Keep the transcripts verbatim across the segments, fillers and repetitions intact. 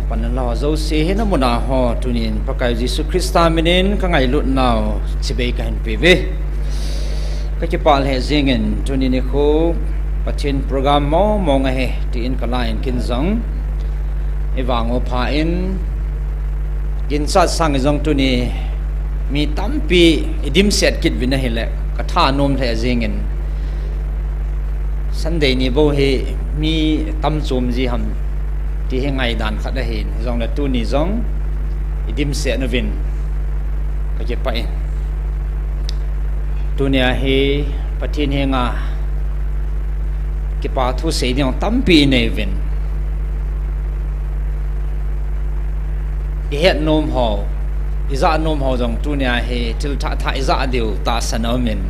Panla ho jouse hi na muna ho, tunin Pakai Jesu Christa minin ka ngailutnau chibai kahin peuve. Ka kipah lheh jingin tuni nikho Pathen program mong mong ahi, tin ka la in kin jong i vang u pha in, kin chat sang jong tuni mi tampi i dimset kit uvin ahile, ka thanom lheh jingin, Sunday ni bou hi mi tam chom ji ham ti hi ngaidan khat ahin, hijongle tuni jong i dimset uvin ka kipah in. Tunia hi Pathen henga kipa thu sei ding tampi i nei uvin. I het nom ho, i jah nom ho jong tunia hi thil thah thah i jah diu tahsan a um in.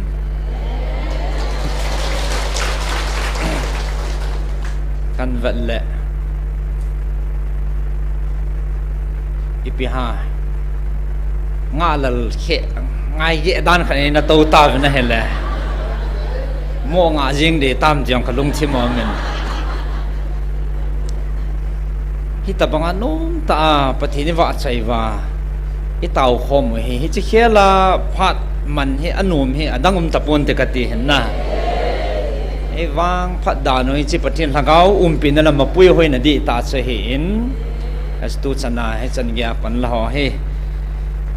Kan vet le ipi ham, ngahlel khe, ngai keh dan khat in na tou tauvin ahile, mo ngah jing ding tam ti jong ka lungthim a um in. Hitabang a nomtah a Pathen i vahchoi uva i tao khom u hi, hiche khel a phat man hi, anom hi adang um tapon te kati hin na. Ei vangphat dan u hiche Pathen Lhagao umpina le mapui hoina ding tah chu ahin, a tu chan a hichan gei a panla ho hi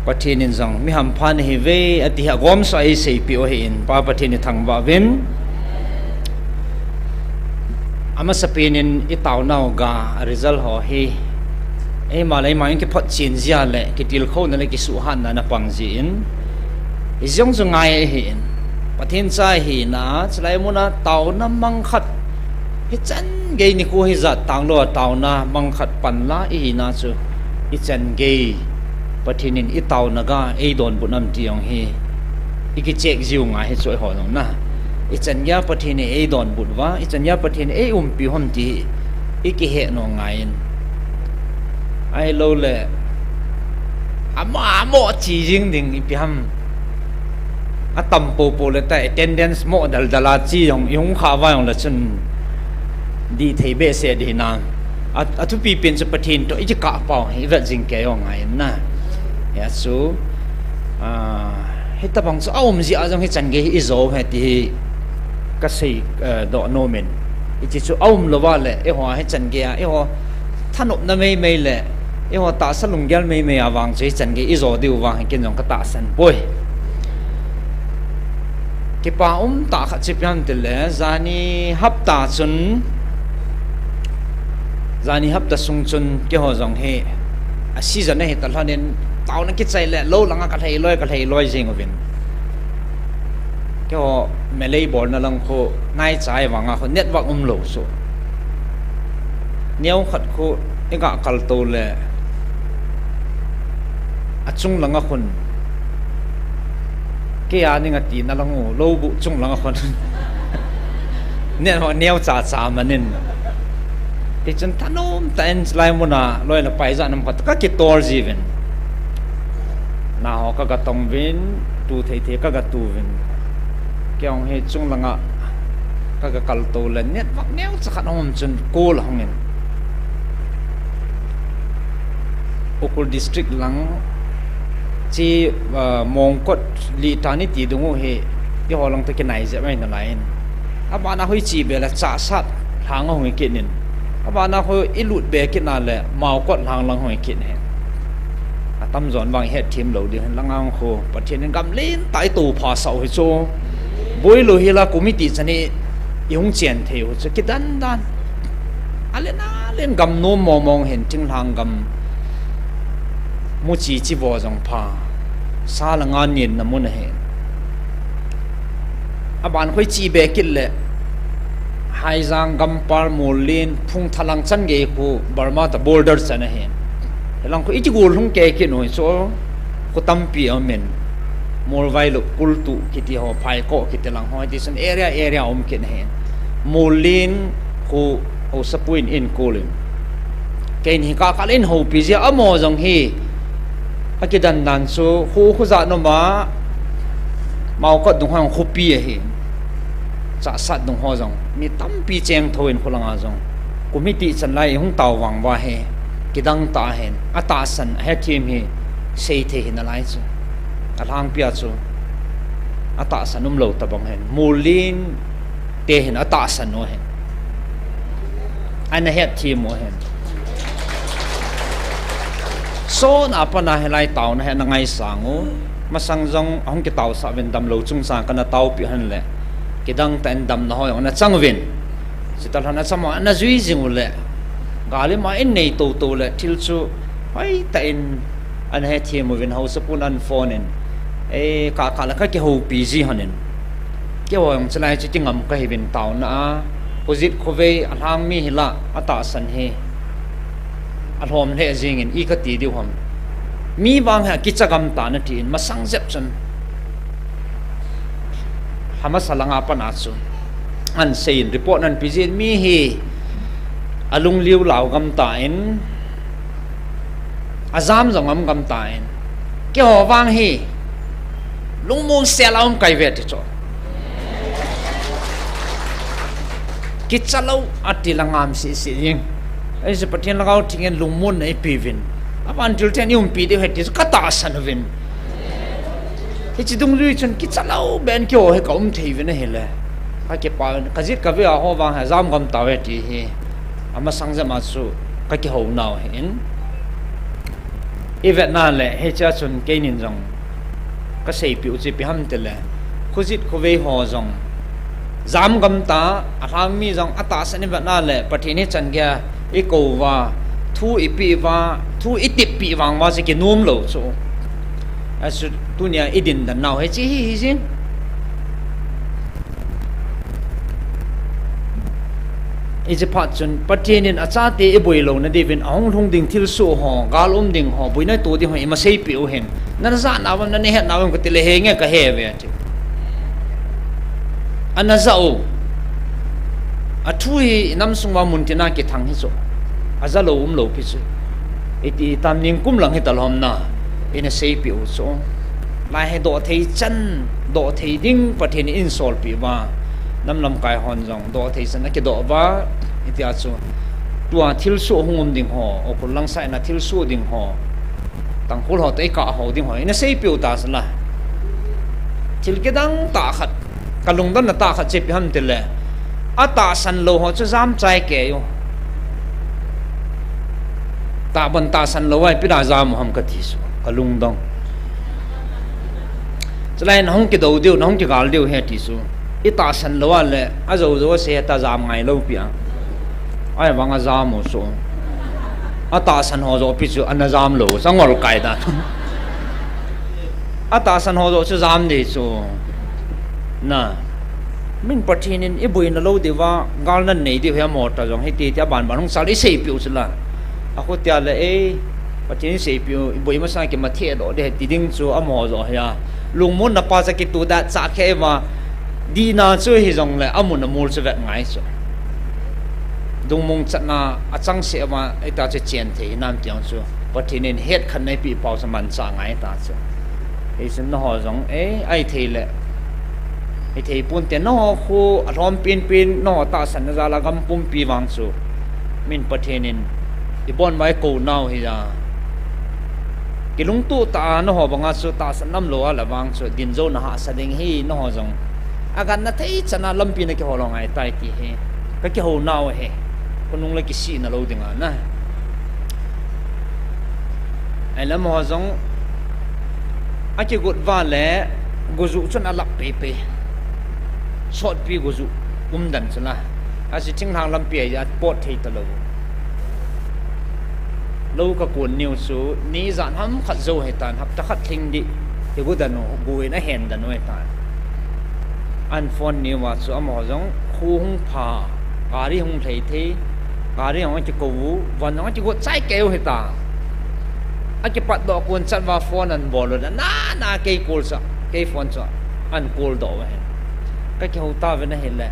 Pathen in jong mi hampha nahi uve ati hi agom sah a eiseipeh u ahin, Pa Pathen i thangvah uvin. Amasapen in i taonau ga a result ho hi, eima le eima in kiphotchen jia le kitilkhouna le kisuhhatna na pang jin, hijong chu ngai ahin, Pathen cha ihina, chulai muna taona mang khat, hichan gei nikho hijat tanglou a taona mang khat panla ihina chu, ichan gei Pathen in i taona ga eidonbut nam ti jong hi i kicheck jiu ngai hi chu eiho jong na. Ichan gei a Pathen in eidonbut uva, ichan gei a Pathen in eiumpi u ham ti hi i kihet nom ngai in. Ahiloule, ama mo chi jing ding ipi ham. Atam poupou le ta attendance mo daldal a chi jong i hung kha uva jongle chun dih thei behseh ding hina. A, athupi pen chu Pathen toh i kikah pau hi i vet jing kei u ngai in na. Hia chu, a, hitabang chu aum jeh a jong hichan gei hi i jo u ahi ti hi ka sei, eh, doh nom in. Hiche chu aum louva le, eiho hichan gei a, eiho thanopna meimei le, eiho tahsa lunggel meimei a vang chu hichan gei i jo diu vang hi ken jong ka tahsan poi. Kipa umtah khat chu ipi ham tile, jani hapta chun, jani hapta sung chun keiho jong hi a season ahi talhon in, taona kichai le lou langa ka lhai loi, ka lhai loi jing uvin. Keiho melei bolna lang khu naicha ahivanga khu network umlou chu. Neokhat khu i ga kaltou le achung langa khun kei a ning ati na lang u, loubuh chung langa khun network neocha cha man in. Tichun thanom tah in chulai muna loi le pai jat nam khat ka kitol jiuvin. Naho ka ga tong uvin, tu thei thei ka ga tu uvin. Kei jong hi chung langa ka ga kaltou le network neocha khat ahung um chun call ahung in. Ukhrul District lang chi, ah, Mongkot Litan iti dung u hi, eiho lang toh kinai jep mai nalai in. Abana khu i che be le Chahsat lhang ahung hi kit in. Abana khu i lut be kit na le Maokot lhang lang hung hi kit in ahi. Atamjon vang i hetthem lou ding hin lang a khu Pathen in gam lentah i tophasah u hi chu. Boilou hi la committee chan hi i hung chen thei u chu kidan dan. Alen alen gam nom mong mong hin thinglhang gam muchi chi vo jong pha. Sa le nga nenna mun ahi. Aban khu i che be kit le Haijang, Gampal, Mollen, Phungthalang chan gei khu Burma toh border chan ahi. Hilang khu i kigol lhung kei kit u hi chu khu tampi aum in. Molvailup, Kultuh kiti ho, Phaikoh kiti lang ho, hitichun area area um kit ahi. Mollen khu Haosapu in eihin call in. Keini hi kakal in houpi jia, amaho jong hi akidan dan chu khu khu jat nom a Maokot dung ho jong khopi ahi. Chahsat dung ho jong mi tampi cheng thou in khu langa jong committee chan lai i hung tao vang uva hi. kidang tah hin, atahsan, ahethem hi seithei hinalai chu. Alhangpia chu atahsan umlou tabang hin, mullin te hin atahsan u hin, ana hetthem u hin. Sot a pat a hilai taona hi ana ngaisang u. Masang jong ahung kitaosah uvin damlou chungchang kana taopeh u hinle, kidang tah in damna ho jong ana chang uvin. Chuti lhon a chama ana jui jing u le, gal ima in nei toto le thil chu hoitah in ana hethem uvin, haosapun ana phone in, e, kaka le kakihoupi ji hon in. Keiho jong chulai chu kingam kahiuvin taona a, Khojit khovei alhang mi hi la, atahsan hi alhom lheh jingin i kati diu ham. Mi vang hi akicha gam tan atin, masang jep chun. Hamasa langa pat a chu ana seiyin, report ana pe jin, mi hi alungliu lau gam tan, ajam jong um gam tan, keiho vang hi lungmong sel a um kahiuve ti chu. Kicha lou ati la ngam sisi jing. Ahi chu Pathen Lhagao Theng in lungmonna eipeuvin, avantil tah in i umpi diu ahi ti chu katahsan uvin. Hiche dungjui chun kicha lou beh in keiho hi kaum thei uvin ahile, kakipah uvin, kajet kavei a ho vang hi ajam gam tauve ti hi amasang jep a chu kakihou nau ahin. I vetna le hichea chun keinin jong kaseipeh u chu ipi ham tile, Khojit khovei ho jong jam gam ta, alhang mi jong atahsan, i vetna le Pathen ichan geiya ikou uva, thu ipeh uva, thu iteppeh vang uva chu kinom lou chu. Achu tunia idin dan nau hiche hi hijin. Hiche phat chun Pathen in achate iboi louna diuvin ahung lhung ding thilsoh ho, gal um ding ho, boina ito ding ho ima seipeh u hin. Nana jah nau vem, nana het nau vem katile, henge, kahe uve ati. Ana jah u. Athu hi inam sung uva muntina kithang hi chu. Ajah lou umlou pi chu. Iti itam, ningkum lang hita lhom na, ina seipeh u chu. Lai hi doh thei chan, doh thei ding Pathen in eisolpeh uva, nam lamkai hon jong doh thei chan akidoh uva, hitia chu tua thilsoh hung um ding ho, Ukhrul lang side a thilsoh ding ho, Tangkhul ho toh ikah ho ding ho ina seipeh u ta chu la. Thil kidang tah khat, kalungdonna tah khat chu ipi ham tile, atahsan lou ho chu jam chai kei u. Tahbeh in tahsan lou a ipi dia jam u ham kati chu, kalungdong. Chulai nahung kidou diu, nahung kigal diu ahi ti chu. Itahsan lou a le, ajou jou asei ta, jam ngai lou pi a. Ahivang ajam u chu. Atahsan ho joh pi chu ana jam lou, chu angol kai dan. Atahsan ho joh chu jam ding chu. Na. Min Pathen in iboina lou diuva, gal nanei diu hi amaho ta jong hiti ti aban ban hung sal iseipeh u chu la. Akhutia le, e, Pathen in seipeh u, iboi masang kimatheh doh ding ahi ti ding chu amaho joh hi a. Lungmonna pa chu kituh da cha khe uva, dihna chu hijongle amun amol chu vet ngai chu. Lungmong chatna achangseh uva, hita chu chen thei hinam ti jong chu Pathen in hetkhenna eipeh pau chu manchah ngai ta chu. Hichun nangho jong, e, ahithei le, hithei ponte, nangho khu alhom penpen, nangho tahsanna jal a gam pumpi vang chu min Pathen in ibon uva eikou nau hi a, kilungtoh tah a nangho banga chu tahsan umlou a le vang chu din jouna hahsa ding ahi, nangho jong agangna thei chan a lampi nakihol u ngai tai ti hi kakihou nau ahi. Khonung le kisihna lou dinga na. Ahile amaho jong akigot uva le, gojuh chun alap peipei. Sotpi gojuh umdan chu la. Achu thinglhang lampi a apot thei talou. Lou kakon niu chu ni ijat ham khat jou ahitan, hapta khat lhing ding. Kigo dan u, go in ahen dan u ahitan. Ana phone niuva chu amaho jong kho hung pha, gari hung lhai thei, gari jong akikou u, von jong akigot chai kei u ahita. Akipatdoh kon chat uva phone ana bol u le, nana kei call chu, kei phone chu ana call doh u ahin. Kakihou tauvin ahile,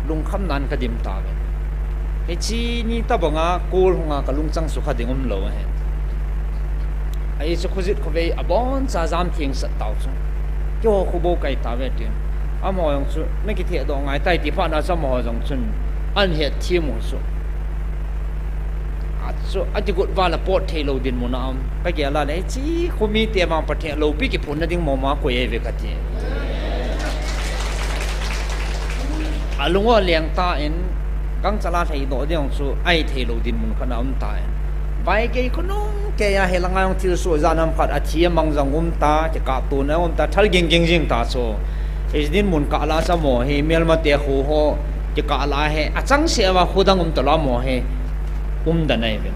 lungkhamnan kadim tauvin. Hiche ni tobanga call hunga kalungchang sukha ding umlou ahin. Ahi chu Khojit khovei aboncha jam thengsat tau chu. Keiho khu bou kai tauve tin. Amaho jong chu nakithehdoh ngai tai ti phatna chu amaho jong chun ana hetthem u chu. Chu akigot val a pot thei lou dinmun a um. Ka gel a le, hiche khu mite vang Pathen loupi kiphonna ding mama koi ahi ve kati. Alung u aleng tan, gangchal a lhai doh ding chu ahi thei lou dinmun khat a um tan. Vai kei khonung kei a, hilanga jong thilsoh ijat ham khat, athi amang jong um ta, kikah tona um ta, thal ging ging jing ta chu. Hiche dinmun kah la chu amaho hi, melmate khu ho, kikah la hi, achangseh uva khu dang um talou amaho hi, um dan ahi uvin.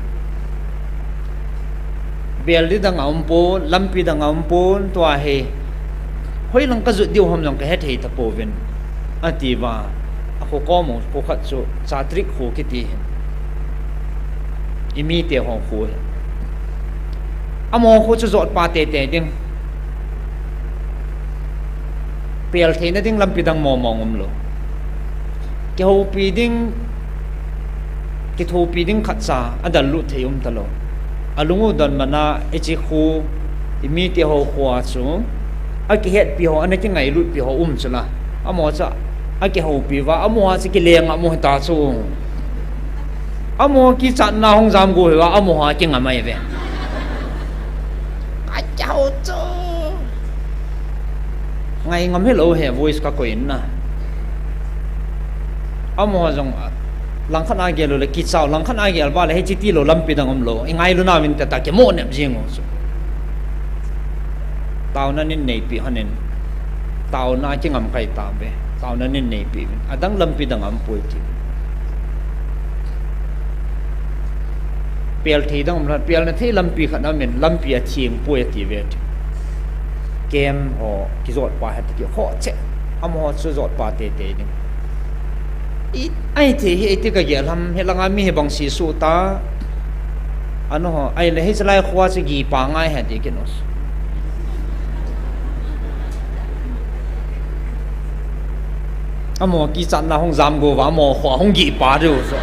Bel di dang a um pon, lampi dang a um pon, tua hi, hoilang ka jot diu ham jong ka hethei tapouvin, ati uva, akho kom u khu khat chu, Chatrik khu kiti hin. I mite ho khu hi. Amaho khu chu jotpa teitei ding. Pel theina ding lampi dang mong mong um lou. Kihoupi ding, kithopi ding khatcha adallut thei um talou. Alung u donmana hiche khu, i mite ho khu a chu, akihetpi ho, ana kingailutpi ho um chu la. Amaho chu, akihoupi uva, amaho a chu kileng a mu hita chu. Amaho kichatna hung jam go hi uva, amaho a kingam ahi ve. Akihou chu. Ngai ngam hilou he, voice ka koi in na. Amaho jong, langkhat a gel u le kicha u, langkhat a gel uva le hiche tilou lampi dang um lou. I ngailu nauvin tita kimo nep jing u chu. Taona nin neipi hon in. Taona kingam kai tauve. Taona nin neipi uvin. Adang lampi dang a um poi ti. Pel thei dang um lou, pelna thei lampi khat a um in, lampi atheng poi ati ve ti. Kem ho, kijotpa hiti kikhoh cheh. Amaho chu jotpa teitei ding. I, ahi thei hi, iti ka gel ham, hilanga mi hi bang si suh ta. Ano ho, ahile hiche lai khu a chu gipa ngai hiti kino. Amaho kichatna hung jam go uva, amaho khu a hung gipa diu chu.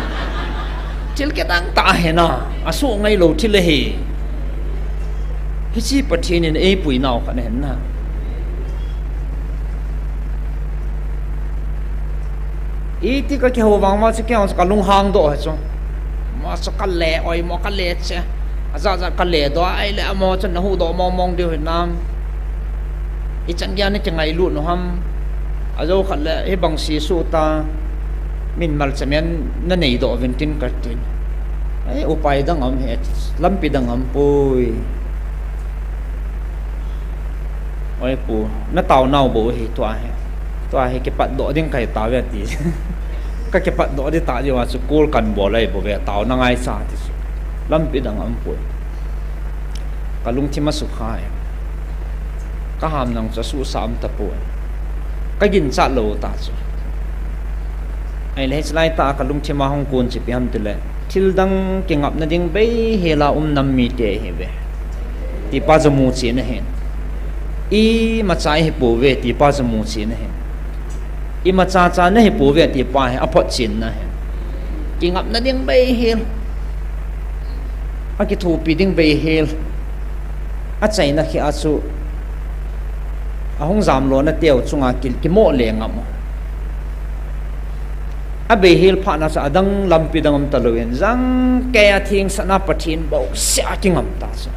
Thil kidang tah ahi na, asuh ngailou thil ahi. Hiche Pathen in eipui nau khat ahi na. Iti ka kihou vang uva chu kei jong chu ka lunghang doh hi chu. Amaho chu ka le oimo, ka le che. Ajat jat ka le doh a, ahile amaho chu na huhdoh mong mong diu hinam. Ichan geiya na kingailut u ham. Ajou khat le hi bang si suh ta. Min malcham in na neidoh uvin tin ka tin. Ei, upai dang a um hi, lampi dang a um poi. Oi pu, na taonau bou hi tua hi. Tua hi kipatdoh ding kahi tauve ati. Ka kipatdoh ding tah diu a chu kul kan bol ahi bouve, taona ngaicha ti chu. Lampi dang a um poi. Ka lungthim asukha e. Ka ham nang chu asuhsa um tapoi. Ka ginchat lou ta chu. Ahile hiche lai tah a ka lungthim a hung kon chu ipi ham tile, thil dang kingapna ding beihel a um nam mite ahiuve. Tipa chu muchen ahin. Imacha ihi pouve, tipa chu muchen ahin. Imacha cha nahi pouve, tipa hi aphotchenna ahin. Kingapna ding beihel. Akithopi ding beihel. Achaina kheh a chu, ahung jamlona teu chunga ki, kimo le ngam u. Abeihel phatna chu adang lampi dang um talou in, jangkeiya thengsahna Pathen bouseh a kingam ta chu.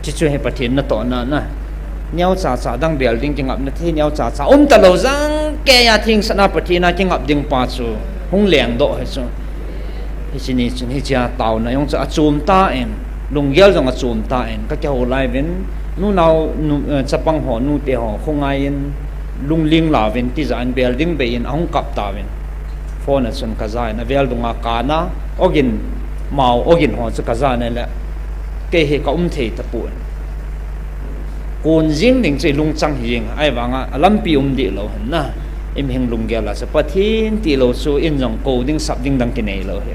Chuchu hi Pathen natohna na. Neocha cha dang bel ding kingapna thei neocha cha um talou, jangkeiya thengsahna Pathen a kingap ding pa chu hung lengdoh hi chu. Hiche ni chun hichea taona jong chu achom tan, lunggel jong achom tan, ka kihou lai uvin, nunao, nu, eh, chapang ho, nute ho, khongai in, lungling la uvin, tijat in bel ding bei in ahung kap tauvin. Phone a chun kaja in, avel dunga kana, ogin, mao, ogin ho chu kaja in ahile, kei hi ka um thei tapon. Kon jing ding chu ilungchang hi jeng, ahivanga alampi um deh lou hin na. Imihing lunggel a chu Pathen tilou chu in jong kou ding sap ding dang kinei lou hi.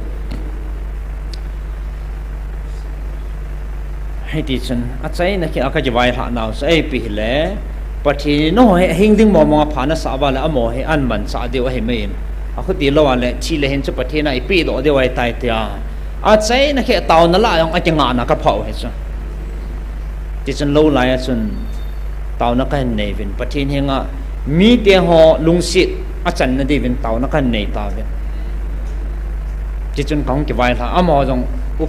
Hiti chun, achaina kheh a ka kivailhah nau chu, ipi hile, Pathen in nangho hi ahing ding mong mong a pha nasah uva le, amaho hi ahin manchah diu ahi mai in. Akhuti lou a le, thi le hin chu Pathen a ipehdoh diu ahitai tia. Achaina kheh taona lah a jong akingahna ka phah u hi chu. Tichun lou lai a chun, taona kahin nei uvin, Pathen henga mite ho lungset achanna diuvin taona kahin nei tauvin. Hichun kahung kivailha, amaho jong, u,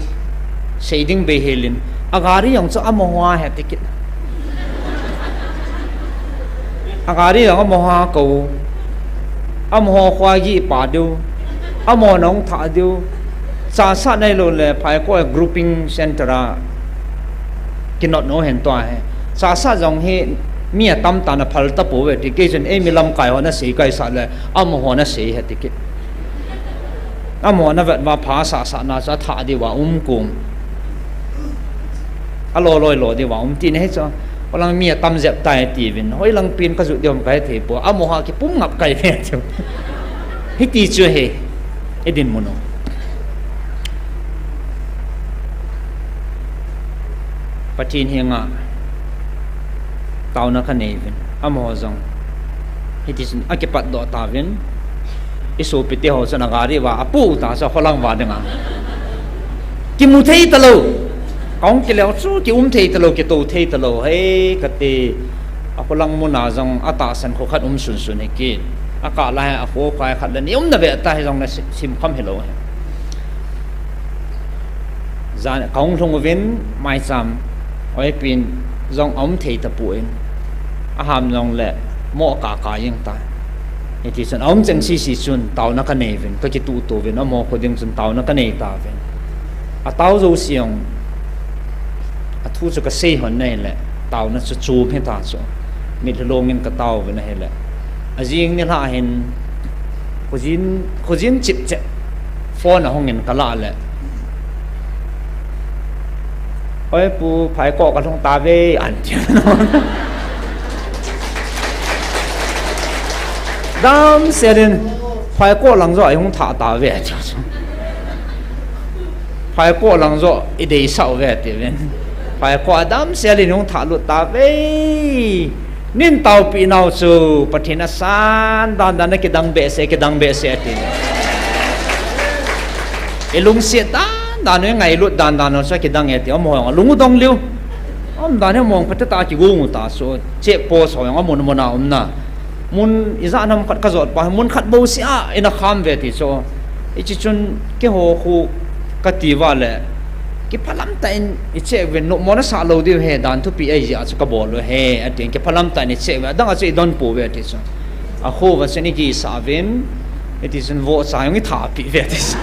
seiding bei helin, agari jong chu amaho ahi ati kit. Agari jong amaho akou, amaho khoa gih pa diu, amaho nahung thah diu, chahsah nailou le, Phaikoi grouping center a, kinot nau hen tua hi. Chahsah jong hi mi atam tan aphal tapouve ti, kei chun eimi lamkai ho nasei kaisah le, amaho nasei ahi ati kit. Amaho navet uva pha sahsah na chu athah diuva um kum. Alo loi lo diuva um tina hi chu. Hoilang mi atam jep tai tiuvin. Hoilang pin kajut diu ham kahethei poi. Amaho a kipum ngap kahi ve chu. Hiti chu ahi. Idinmun u. Pathen henga taona kanei uvin, amaho jong hitichun akipatdoh tauvin, isopite ho chun agari uva apoh ta chu, akholang uva dinga kimu thei talou, kahung kile u chu kium thei talou, kitou thei talou, hei kati, akholang muna jong atahsan kho khat um sunsun hi kit, akah lai a kho khai khat le ni um nave ta, hijongle sim, simkham hilou hi. Jan kahung lhung uvin, maicham oipin jong aum thei tapon, aham jongle moh kaka jeng ta. Hitichun aum cheng sese chun taona kanei uvin, kakituhto uvin, amaho kho ding chun taona kanei tauvin. Atao jouse jong, athu chu kasei lhon ahile, taona chu chom hita chu, mitlhi longin katao uvin ahile, ajing nilhah hin khojin, khojin chipchep phone ahungin kalah le, Oi pu, Phaikoi kalhung tauve, atiu. Damsel in, Phaikoi lang joh ihung thah tauve, atiu chu. Phaikoi lang joh ideisah uve, atiuvin. Phaikoi a damsel in ihung thahlut tauve. Neitaopeh nau chu Pathen asan dandan a kidang behseh, kidang behseh ati. Ilungset dandan u, ingailut dandan u chu akidang e ati. Amaho jong alung u dong liu. Umdan hi amaho jong phatah a kigong u ta chu. Check post ho jong amun mun a umna. Mun ijat ham khat kajot pa, mun khat bouseh a ina kham uve ti chu. Hiche chun keiho khu kati uva le, kiphalam tah in i check uvin, nommo nasah lou diu ahi, dan thupi ahijeh a chu kabol u ahi, atin, kiphalam tah in i check uve, adang a chu idon pouve ati chu. Akho uva chun igisah uvin, hitichun vohcha jong ithahpeh uve ati chu.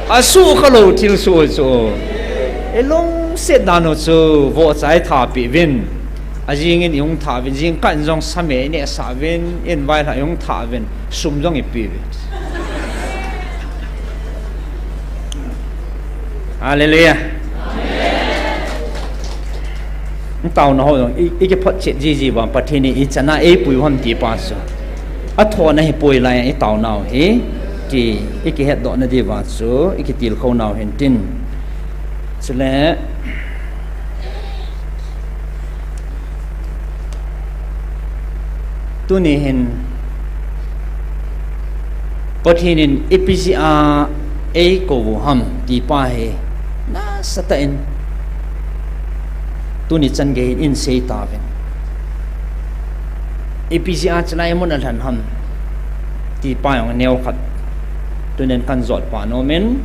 Asukha lou thilsoh chu. Ilungset dan u chu vohcha ithahpeh uvin. Ajing in ihung thah uvin, jingkah in jong same inehsah uvin, invailhah ihung thah uvin, sum jong ipeh uvin. Hallelujah. Itaona ho jong i, ikiphotchet jiji uva Pathen in ichan a eipui u ham ti pa chu, athoh na hipoi, lai a itaonau hi ti ikihetdoh na diuva chu ikitilkhou nau hintin. Chule tuni hin Pathen in ipi jeh a eikou u ham ti pa hi nasatah in tuni chan gei hin isei tauvin. Ipi jeh a chulai mun alhan ham ti pa jong neokhat tunin kan jot pan aumin,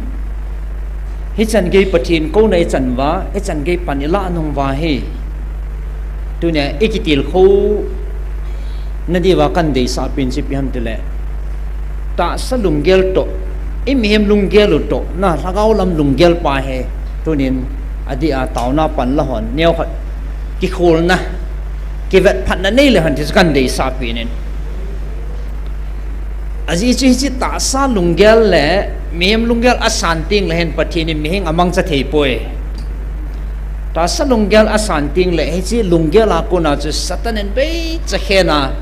hichan gei Pathen kouna ichan uva, hichan gei pan ilah nung uva hi tunia ikitilkhou na diuva kan deisah pen chu ipi ham tile, tahsa lunggel toh, imihem lunggel u toh, na lhagao lam lunggel pa hi tunin adeh a taona pan la hon neokhat kikholna, kivetphatna nei le hon ti chu kan deisah pen in. Ajeh chu hiche tahsa lunggel le mihem lunggel asan tengle hin Pathen in mihem amangcha thei poi. Tahsa lunggel asan tengle hiche lunggel a kona chu Satan in beichakhen a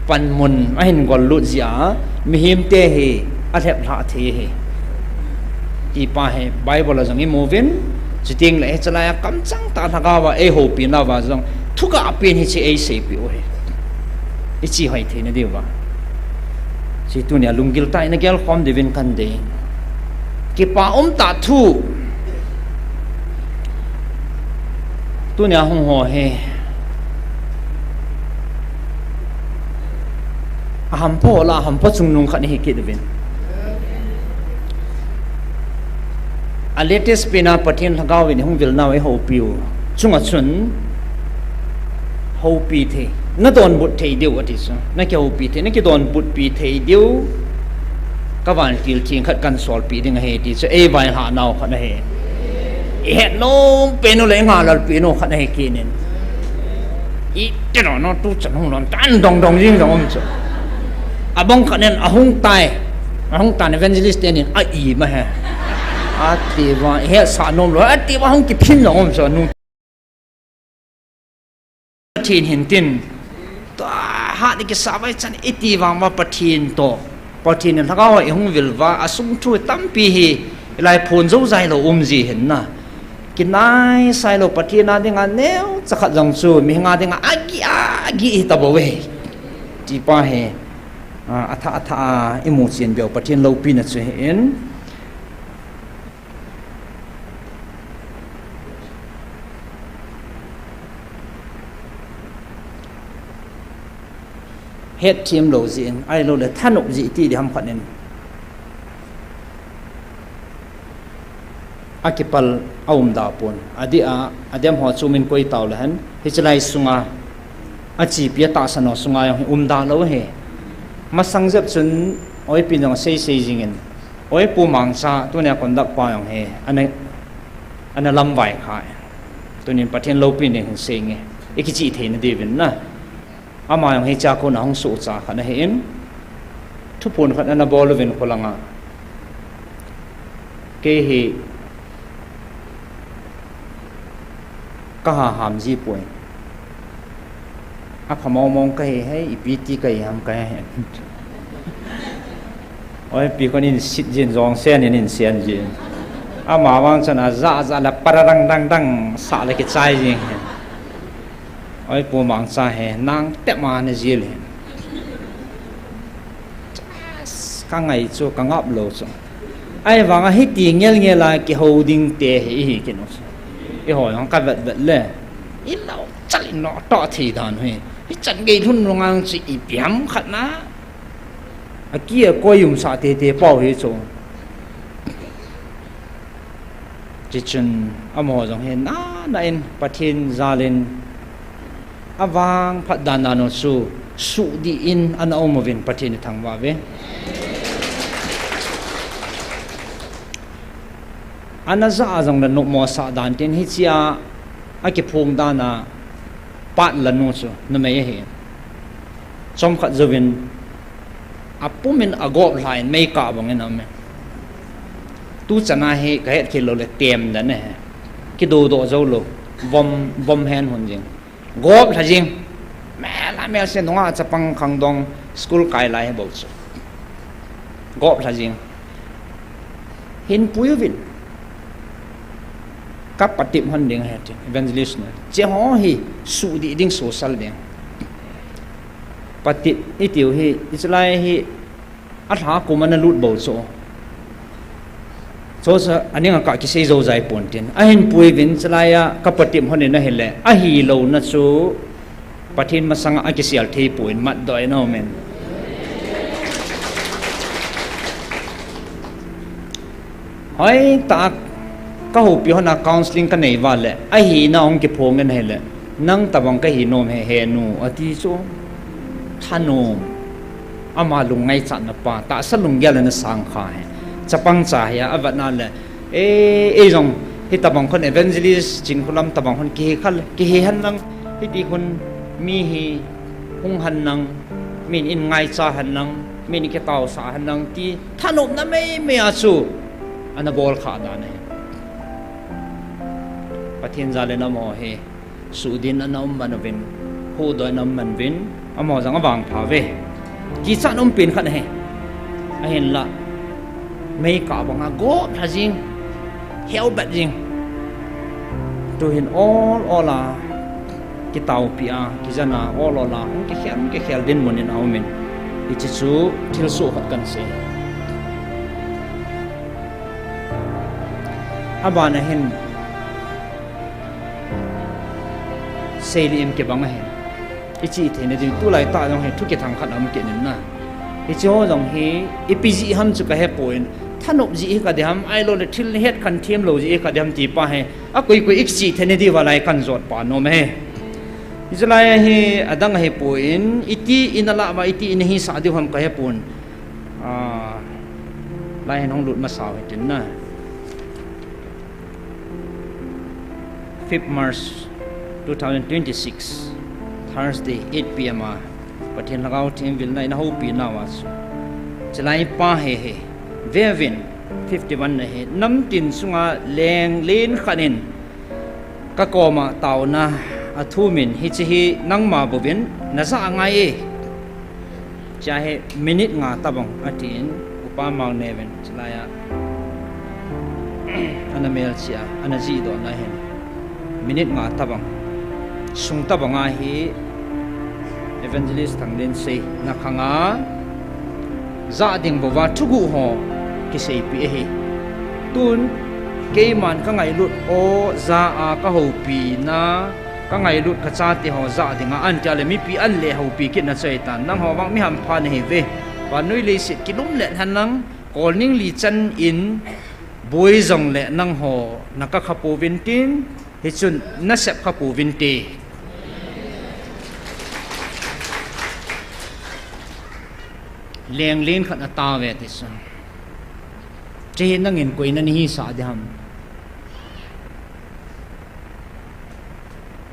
panmun ahin gollut jeh a mihemte hi alheplhah thei ahi ti pa hi Bible a jong imu uvin, chutengle hiche lai a kamchang tah lhagao a eihoupina uva jong thugah pen hiche eiseipeh u ahi. Iche hoi theina diuva. Hiche tunia lunggil tah in nagelkhom diuvin kan dei. Kipa umtah thu. Tunia hung ho hi, Ahampha ho lah a hampha chungnung khat nahi kit uvin. A latest pen a Pathen lhagao in hung vil nau eihoupi u chunga chun houpi thei, nadonbut thei diu ati chu, nakihoupi thei, nakidonbutpi thei diu. Ka vantil theng khat kahin solpeh ding ahi ti chu, eivaihah nau khat ahi. Ihet nom pen u le ingahlel pen u khat ahi kit in. Iti lou no tuchan hung lon tan dong dong jing jong um chu. Abang khat nin ahung tai. Ahung tan evangelist tenin a-ima he. Ati vang, ihetsah nom lou. Ati vang hung kiphin jong um chu. Nu Pathen hin tin. Tua hat ikisah vai chan iti vang uva Pathen toh. Pathen in lhagao ihung vil uva, asung thu tampi hi ilai phon jou jai lou um ji hin na. Kinai sai lou Pathen a dinga neocha khat jong chu, mihing a dinga agih, agih hi tabou ve. Ti pa hi, a, athah, athah a imu chen beu Pathen loupina chu hi in. Hetthem lou jeh in, ahilou le thanop jeh ti diham khat in. Akipal aum da pon. Adeh a, adem ho chu min koi tau le hen. Hiche lai sunga, achepi atahsan ho sunga jong hi um da lou hi. Masang jep chun, oipi jong asei sei jing in. Oi Pu Mangcha, tunia conduct pa jong hi, ana, ana lamvai kha. Tunin Pathen loupina hin sei nge. Ikichih theina diuvin na. Ama jong hichea kona hung sohcha khat ahin, thuphon khat ana bol uvin kholanga. Kei hi kaha ham ji poi. Apha mong mong kahi hei, ipi ti kahi ham kahe. Oi, pi khun in sit jin jong sen in, in sen jin. Ama vang chun ajah ajah le pararang dang dang sah le kichai jing hin. Oi, Pu Mangcha hi, nang tep ma na jil hin. Ka ngai chu, ka ngap lou chu. Ahivanga hiti ngel ngel a kihou ding te hi ihi kit u chu. Eiho jong ka vet vet le. Ilou chal in lou toh thei dan hi. Hichan gei lhun lou ngang chu ipi ham khat na. Aki akoi umsah tete pau hi chu. Tichun amaho jong hi nana in Pathen jal in avangphat dan dan u chu suhdih in ana um uvin Pathen ithangvah uve. Ana ja a jong le nopmo sah dan tin hichea akiphong dan a pat la nu chu numei ahi. Chomkhat jouvin apum in agop lha in meikah bang in aum e. Tuchan a hi kahet khel lou le tem dan ahi. Kidodoh jou lou. Vom, vom hen hun jing. Gop lha jing. Mel a mel se nunga chapang khangdong school kai lai hi bou chu. Gop lha jing. Hin pui uvin. Ka patep hon ding ahi tin, evangelist na. Hiche ho hi suhdih ding social ding. Patep itiu hi, hichelai hi, alha kum ana lut bou chu. Chu chu, aning a ka kisei jou jai pon tin. Ahin pui uvin chelai a, ka patep hon in ahile, ahilou na chu, Pathen masanga akisel thei poi in matdoh in aum in. Hoitah a ka houpi hon a counseling ka nei uva le, ahina hung kiphong in ahile, nang tabang kahi nom e, he nu, ati chu. Thanom. Ama lung ngaichatna pa, tahsa lunggel ana sang kha e. Chapang cha hi a, avet na le, E, ei jong, hitabang khon evangelist, Chinkholam tabang khon kihi khal, kihi hen lang, hiti khon mi hi hung hen lang, min in ngaicha hen lang, min in kitaosah hen lang, ti thanopna meimei a chu, ana bol kha dan ahi. Pathen jal in amaho hi. Suhdih in ana um man uvin, huhdoh in ana um man uvin, amaho jong avangpha uve. Kichat um pen khat ahi. Ahinla, meikah banga gop lha jing, heu bet jing. Tuhin ol ol a, kitaopi a, kijen a, ol ol a, hung kikhel, hung kikhel dinmun in aum in. Hiche chu thilsoh khat kahin sei. Aban a hin, Seilih in kibang ahin. Ichih theina ding, tulai tah jong hi thu kithang khat aum kit in na. Hiche ho jong hi, ipi jeh ham chu kahepon, thanop jeh hi kadiham, ahilouleh thil nahet khen them lou jeh hi kadiham ti pa hi, akoi koi ikichih thei nadiuva lai kanjot pa nom e. Hiche lai hi, adang ahipon, iti in alah uva, iti in ahisah diu ham kahepon. Ah, lai hin hung lut masau hitin na. Fifth March two thousand twenty-six, Thursday, eight P M a, Pathen Lhagao Theng vilna in ahoupi nauva chu, chulai pa hi hi, Vevin, fifty-one na hi, namtin sunga leng len khat in, kakoma taona athumin, hiche hi nangma bouvin, najah angai e. Chea hi minute nga tabang atin, Upa Mangneuvin, chulai a. Ana melchih a, ana jihdohna hin. Minute nga tabang. Sung tabang a hi Evangelist Thanglinsei nakhanga jah ding bouva thuguh ho kiseipeh ahi. Tun keiman kangailut ho jah a kahoupina, kangailut kachate ho jah dinga antia le mipi an le houpi kitna chu ahitan. Nangho vang mi hampha nahiuve. Vannoi leiset kilum le henlang, kolning li chan in boi jongle nangho nakakha pouvin tin, hichun nasep kha pouvin te. Leng len khat atauve ti chu. Chehi nangin koi nahisah diham.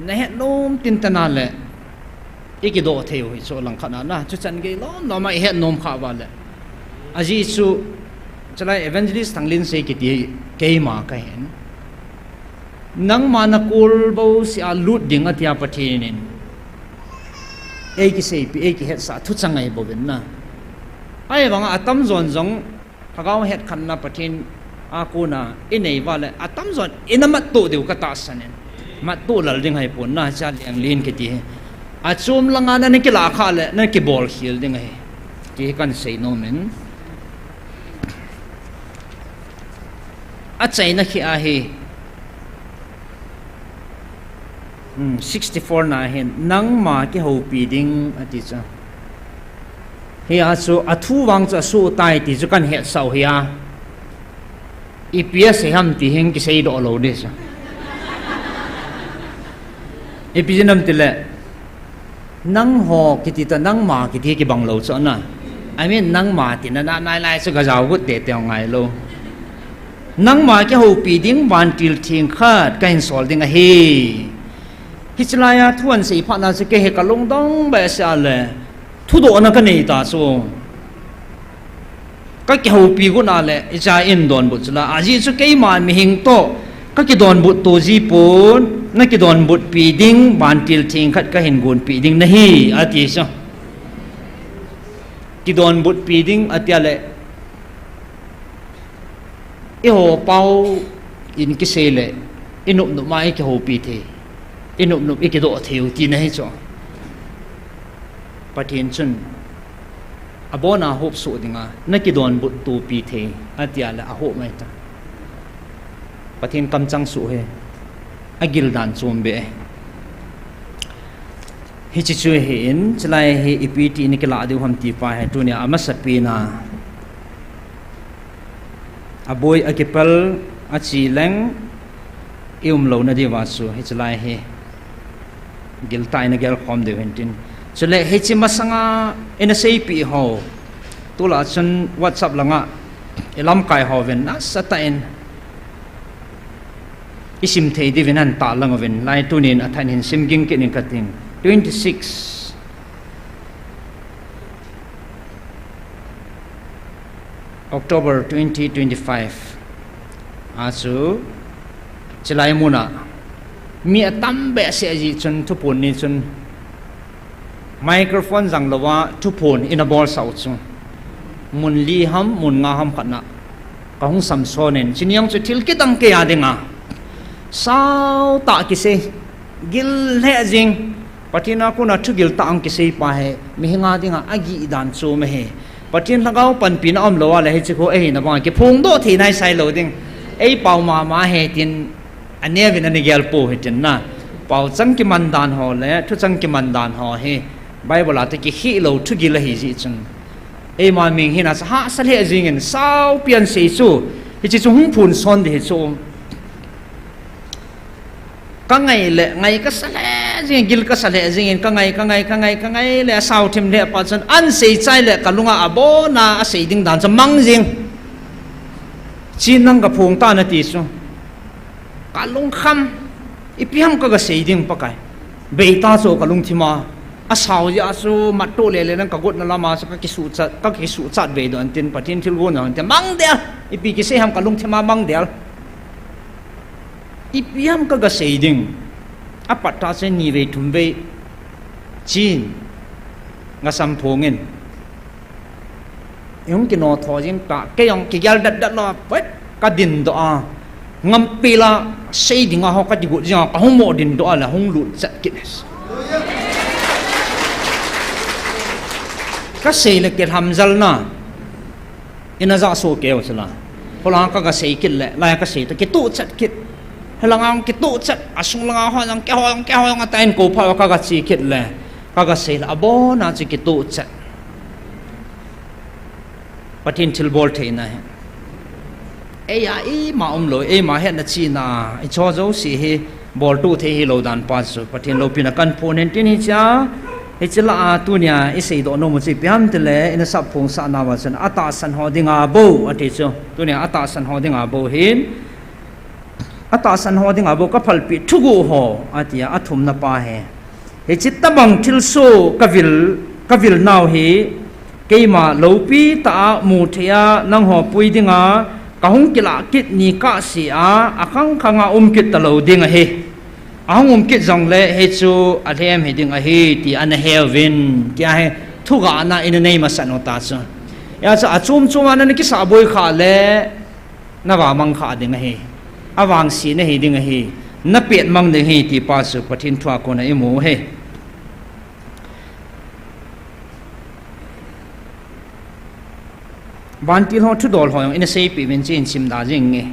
Nahet nom tin tana le, ikidoh theiu hichu langkhat a na, chuchan gei lom lom a ihet nom khah uva le. Ajeh chu, chulai Evangelist Thanglinsei kiti keima kahin. Nangma nakol bouseh a lut ding atia Pathen in eikiseipeh, eikihetsah thuchang ahibouvin na. Ahivanga atamjon jong Lhagao hetkhenna Pathen a kona inei uva le, atamjon ina mattoh diu katahsan in. Mattoh lal ding ahipon na, chea leng len kiti hi. Achom langa nakilah khah le, nakibolkhel ding ahi. Ti hi kahin sei nom in. Achaina khi ahi. Hmm, sixty-four na hin, nangma kihoupi ding ati chu. Hia chu athu vang chu asoh tai ti chu kahin hetsah u hia. Ipi asei ham ti hin kiseidoh lou ding chu. Ipi jeh ham itile, nangho kiti toh nangma kiti kibang lou chu na. I mean, nangma tina nanailai chu gajao got teitei ngailou. Nangma kihoupi ding vantil theng khat kahin sol ding ahi. Hiche laiya thu ahin sei phatna chu kei hi kalungdong behseh a le, thudohna kanei ta chu. Kakihoupi got na le, icha in donbut chu la, ajeh chu keima mihing toh kakidonbut to jipon, nakidonbutpi ding vantil theng khat kahin gonpeh ding nahi, ati chu. Kidonbutpi ding atia le, eiho pao in kisei le, inopnop ma ikihoupi thei, inopnop ikidoh theiu tina ahi chu. Pathen chun abona hop soh dinga nakidonbut topi thei, atia le ahop mai ta. Pathen kamchang soh hi agil dan chom beh e. Hiche chu ahin, chulai hi ipi ti in kilah diu ham ti pa hi tunia amasapen a aboi akipel ache leng ium louna diuva chu hiche lai hi giltah in agelkhom diu hintin. Chule hiche masanga ina seipeh ho, tulai chun WhatsApp langa ilamkai hovin nasatah in isim thei diuvin ahin tahlang uvin, lai tunin athahin simging kit ing kating. Twenty-six October twenty twenty-five a chu, chulai muna mi atam behseh jeh chun thuphon ni chun microphone janglouva thuphon ina bolsah u chu, mun li ham mun nga ham khat na kahung samson in, chuni jong chu thil kidang keiya dinga saotah kisei, gil lheh jeng, Pathen a kona thugil tah a kisei pa hi mihinga dinga agih dan chom ahi. Pathen Lhagao panpina umlouva le hiche khu ahina banga kiphongdoh thei naisai lou ding. Eipao mama ahi tin aneuvin ana gelpou hitin na. Paochang kiman dan ho le thuchang kiman dan ho hi Bible a toh kikhel lou thugil ahi jeh chun, Eima ming hina chu hahsa lheh jingin, saupi ahin sei chu. Hiche chu hung phun son ding hi chu. Ka ngai le, ngai ka sa lheh jingin, gil ka sa lheh jingin, ka ngai, ka ngai, ka ngai, ka ngai le, asau thim lheh phat chun, ahin sei chai le, ka lunga abona, asei ding dan chu mang jing. Chin nang ka phong tan ati chu. Ka lungkham, ipi ham ka ga sei ding Pakai. Bei ta chu ka lungthima. Asau jeh a chu mat toh le le nang ka gotna lama chu ka kisuhchat, ka kisuhchat vei doh intin Pathen thilgon doh intin mang del. Ipi kisei ham ka lungthima mang del. Ipi ham ka ga sei ding. Apat ta chu ni vei thum vei. Chin. Nga sam phong in. Ihung kino tho jing ta, kei jong kigel dat dat lou, pet, ka din doh a. Ngampi la, sei ding a ho ka ti got jing a, ka hung mo din doh a le, hung lut chat kit. Ka sei le kei lhamjal na. Ina ja so keu sila. Hola ka ga sei kit le, lai ka sei ta, kituh chat kit. Helanga kituh chat, asung langa ho jong, kei ho jong, kei ho jong, atan ko pha ka ga chi kit le. Ka ga sei le, abona chu kituh chat. Pathen thilbol theina hi. Eia ima umlou, eima hetna china, i cho jouse hi, boltu thei hilou dan pa chu. Pathen loupina kahin phong in tin hichea, hiche lah a tunia, i seidoh nom u chu ipi ham tile, ina sap phong sah nauva chun, atahsan ho dinga bou, ati chu. Tunia, atahsan ho dinga bou hin, atahsan ho dinga bou ka phalpeh thuguh ho, atia, athumna pa hi. Hiche tabang thilsoh ka vil, ka vil nau hi, keima loupi tah a mu thei a nangho pui dinga, ka hung kilah kit ni kahse a, akhang khang a um kit talou ding ahi. Ahung um kit jongle, hichu alhem hi ding ahi, ti ana heuvin, tia hi, thugahna ina nei masat u ta chu. Hijeh chun achom chom a nana kisah boi khah le, na vamang khah ding ahi. Avangse na hi ding ahi. Na pet mang ding ahi, ti pa chu Pathen thu a kon a imu u ahi. Vantil ho thudol ho jong ina seipeh uvin, hiche hin simda jing nge.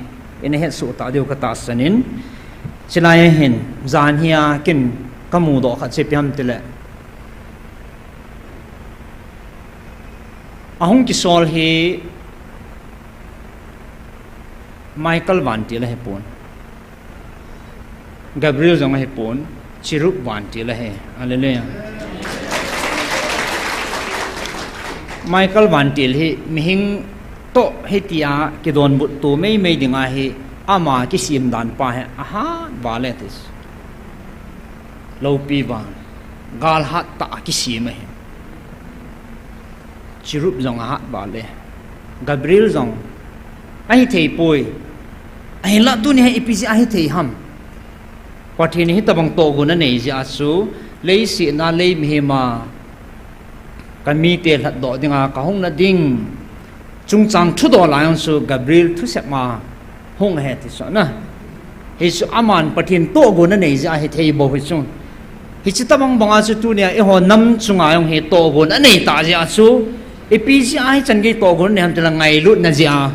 Ina hetsoh tah diu ka tahsan in. Chulai a hin, jan hi a kin ka mudoh khat chu ipi ham tile. Ahung kisol hi Michael vantil ahipon. Gabriel jong ahipon, Cherub vantil ahi. Hallelujah. Michael vantil hi mihing toh hitia kidonbut to meimei dinga hi ama kisem dan pa hi ahat val e ati. Loupi van, gal hat tah a kisem ahi. Cherub jong ahat val e. Gabriel jong ahithei poi. Ahinlah tuni hi ipi jeh a ahithei ham. Pathen in hitobang tohgon anei jeh a chu, leiset a lei mihem a ka mite lhatdoh dinga ka hung na ding chungchang thudol a jong chu Gabriel thusep ma hung ahi ti chu na. Hichu aman Pathen tohgon anei jeh a hithei bou hi chu. Hiche tabang banga chu tunia eiho nam chunga jong hi tohgon anei tah jeh a chu. Ipi jeh a hichan gei tohgon anei ham tile ngailutna jeh a.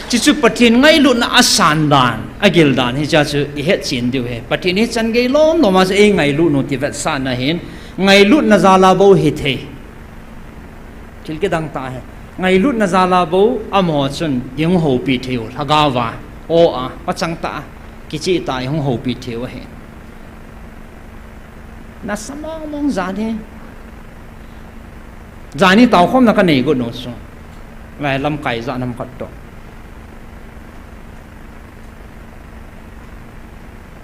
Chuchu Pathen ngailutna asan dan, agil dan hichea chu ihet chen diu ahi. Pathen hichan gei lom lom a chu eingailut u ti vetsahna hin, ngailutna jal a bou hithei. Thil kidang tah ahi. Ngailutna jal a bou, amaho chun ihung houpi thei u, lhagao va, o a, pachang tah a, kicheh tah a ihung houpi thei u ahi. Nasa mong mong jan hi. Jan hi taokhomna kanei got u chu. Lai lamkai jat ham khat toh.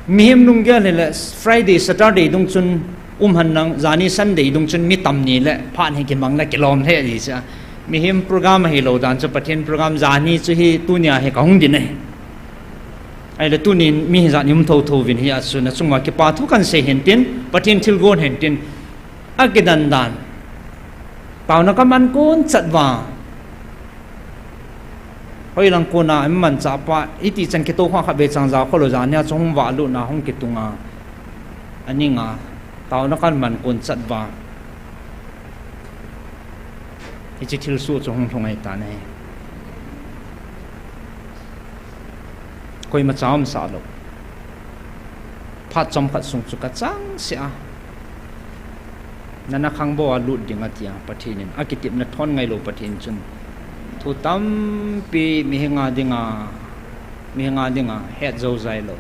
Mihem lunggel hile Friday, Saturday dung chun um hen lang, jan hi Sunday dung chun mi tam ni le phat hi kimang le kilom lheh ji cha. Mihem program ahilou dan chu Pathen program jan hi chu hi tunia hi kahung din ahi. Ahile tunin mi hijat ni um thotho uvin hijeh chun nachunguva kipa thu kahin sei hen tin, Pathen thilgon hen tin, akidan dan. Taona kaman kon chat uva. Hoilang kona imanchah pa, iti chan kitoh kha khatvei chang jao khalou jan hia chu hung vahlutna hung kitunga. Aninga, taona kaman kon chat uva. Hiche thilsoh chu hung lhung ahitan ahi. Koima cha umsah lou. Phat chomkhat sung chu kachangseh a. Nana khangbo a lut ding atia Pathen in, akitepna thon ngailou Pathen chun thu tampi mihinga dinga, mihinga dinga het jou jailou,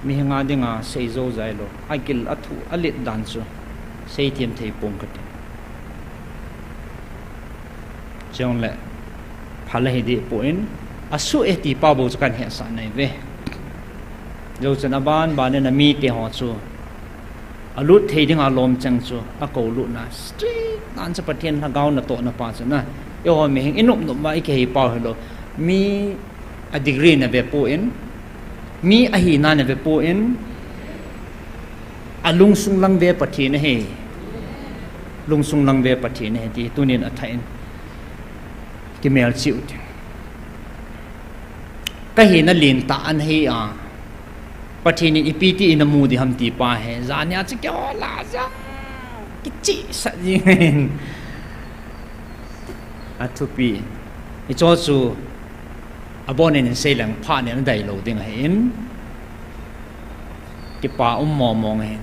mihinga dinga sei jou jailou, agil athu alet dan chu seithem thei pong kati. Chule phal ahi deh poi, asuh e ti pa bou chu kahin hetsah nai ve. Jou chun aban ban in amite ho chu alut thei dinga lom cheng chu akou lutna, straight nan chu Pathen Lhagao natohna pa chu na. Eiho mihem inop nop ma ikihei pau hilou. Mi a degree na ve poi, mi ahina na ve poi, alungsung lang ve Pathen ahi. Lungsung lang ve Pathen ahi ti tunin athah in kimelchih u tin. Kahina lentah ana hi a, Pathen in ipi ti in amu ding ham ti pa hi, jania chu kihol a jong kichihsah jing in. Athupi. Hicho chu abon in sei leng phat in adei lou ding ahin, kipa um mong mong ahin.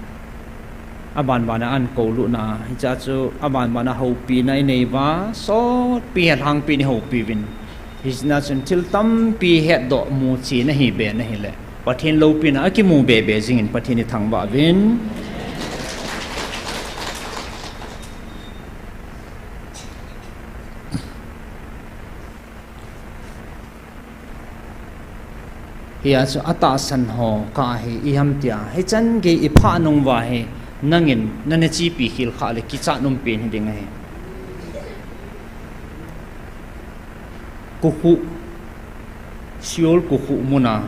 Aban ban a akou lutna, hiche chu aban ban a houpina inei uva, sotpi helhangpi in ihoupi uvin. Hijeh a chun thil tampi hetdoh muchen ahi be ahile, Pathen loupina akimu be be jing in Pathen ithangvah uvin. Hia chu atahsan ho kah hi iham tia, hichan gei iphah nung uva hi, nangin nana chepi khel khah le kichat um pen hiding ahi. Kokhuh, Sheol kokhuh muna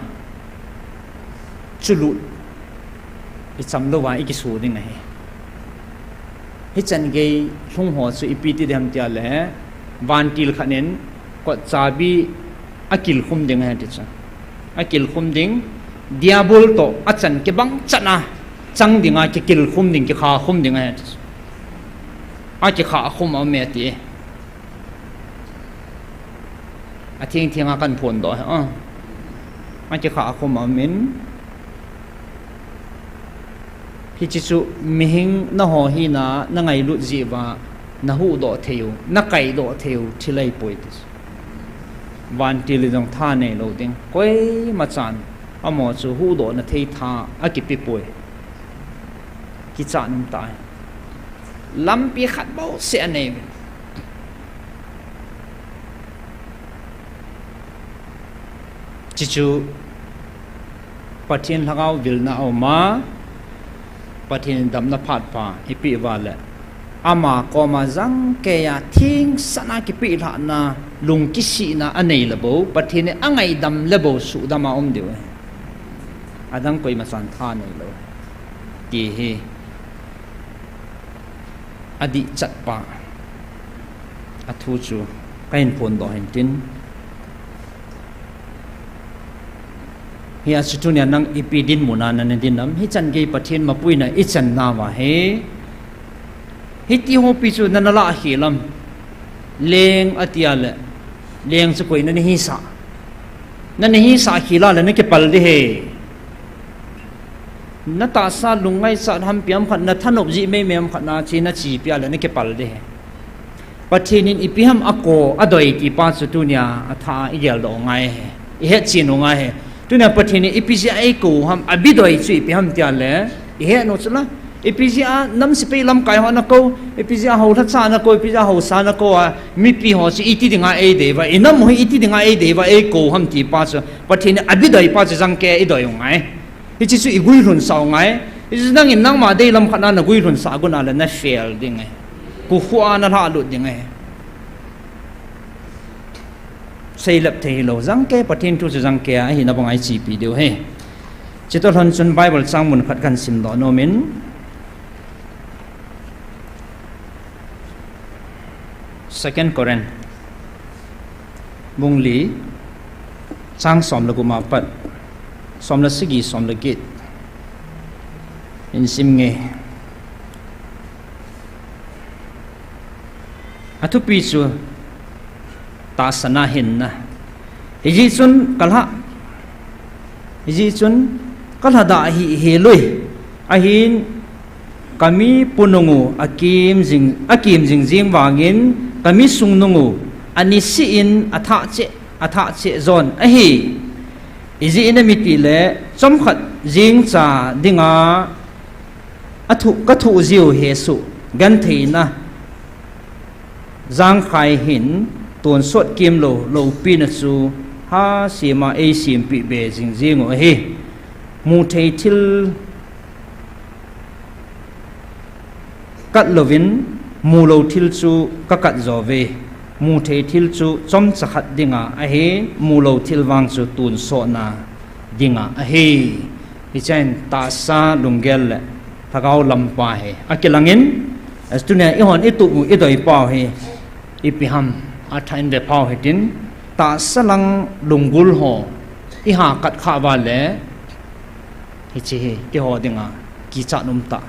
chulut ichamlou va ikiso ding ahi. Hichan gei lhung ho chu ipi ti ding ham tia le, vantil khat in kot chabi akilkhum ding ahi ti chu. Akilkhum ding, Diabol toh achan kibang chan a chang dinga kikilkhum ding, kikhakhum ding ahi ti chu. Akikhakhum aume ti. Atheng theng a kahin phondoh ahi. Akikhahkhum aumin. Hiche chu mihem naho hina nangailut jeh uva nahuhdoh thei u, nakaidoh thei u thil ahipoi ti chu. Vantil in jong tha neilou ding. Koimachan amaho chu huhdohna thei tha akipepoi. Kichat um tai. Lampi khat bouseh aneiuvin. Hichu Pathen Lhagao vilna auma, Pathen in damna phat pha ipeh uva le, ama koma jangkeiya thengsan a kipeh lhahna, lungkisihna anei le bou, Pathen in angaidam le bou suhdam a um diu ahi. Adang koimachan tha neilou. Ti hi adihchatpa athu chu kahin phondoh hin tin. Hia chu tunia nang ipi dinmun a nana ding ham, hichan gei Pathen mapuina ichan nauva hi. Hiti hopi chu nana lah khel ham. Leng atia le, leng chu koi nana hisah. Nana hisah khel a le nakipal ding ahi. Natahsa lungngaichat hampi ham khat, nathanop jeh meimei ham khat na che nachepi a le nakipal ding ahi. Pathen in ipi ham ako adoi ti pa chu tunia atha a igeldoh u ngai ahi. Ihetchen u ngai ahi. Tunia Pathen in ipi jeh a eikou ham, abidoi chu ipi ham tia le, ihet u chu la. Ipi jeh a nam sepai lamkai ho nakou, ipi jeh a houlhacha nakou, ipi jeh a haosa nakou a, mipi ho chu iti dinga eidei uva, inam u hi iti dinga eidei uva eikou ham ti pa chu, Pathen in abidoi pa chu jangkeiya idoi u ngai. Hiche chu iguilhunsah u ngai. Hiche chu nangin nangma deilam khat na naguilhunsah gon a le nafail ding ahi. Kokhuh a nalhahlut ding ahi. Seilep thei hilou, jangkei, Pathen thu chu jangkeiya ahina banga ichepi diu ahi. Chutoh lhon chun Bible chang mun khat kahin simdoh nomin. Second Corinth, bung li, chang som le gup a pat som le sagi, som le get in sim inge. Athupi chu tahsan a hinna. Hijeh chun kalha, hijeh chun kalhadah hih hel ui. Ahin Kami punungu akim jing, akim jingjing vangin, kami sungnungu anisih in athah cheh, athah cheh jon ahi. Ijeh inem itile, chomkhat jingcha dinga athu, kathuh jiu hesoh gentheina jangkhai hin tonsot kimlou, loupina chu hasema eisempeh be jingjing u ahi. Muthei thil kat louvin, mulou thil chu kakat jouve. Muthei thil chu chomcha khat dinga ahi, mulou thil vang chu tonsotna dinga ahi. Hichea hin tahsa lunggel le lhagao lampa hi akilangin, tunia eihon itup u idei pau hi ipi ham athah in ve pau hitin, tahsa lang lunggel ho iha kat khah uva le, hiche hi keiho dinga kichat umtah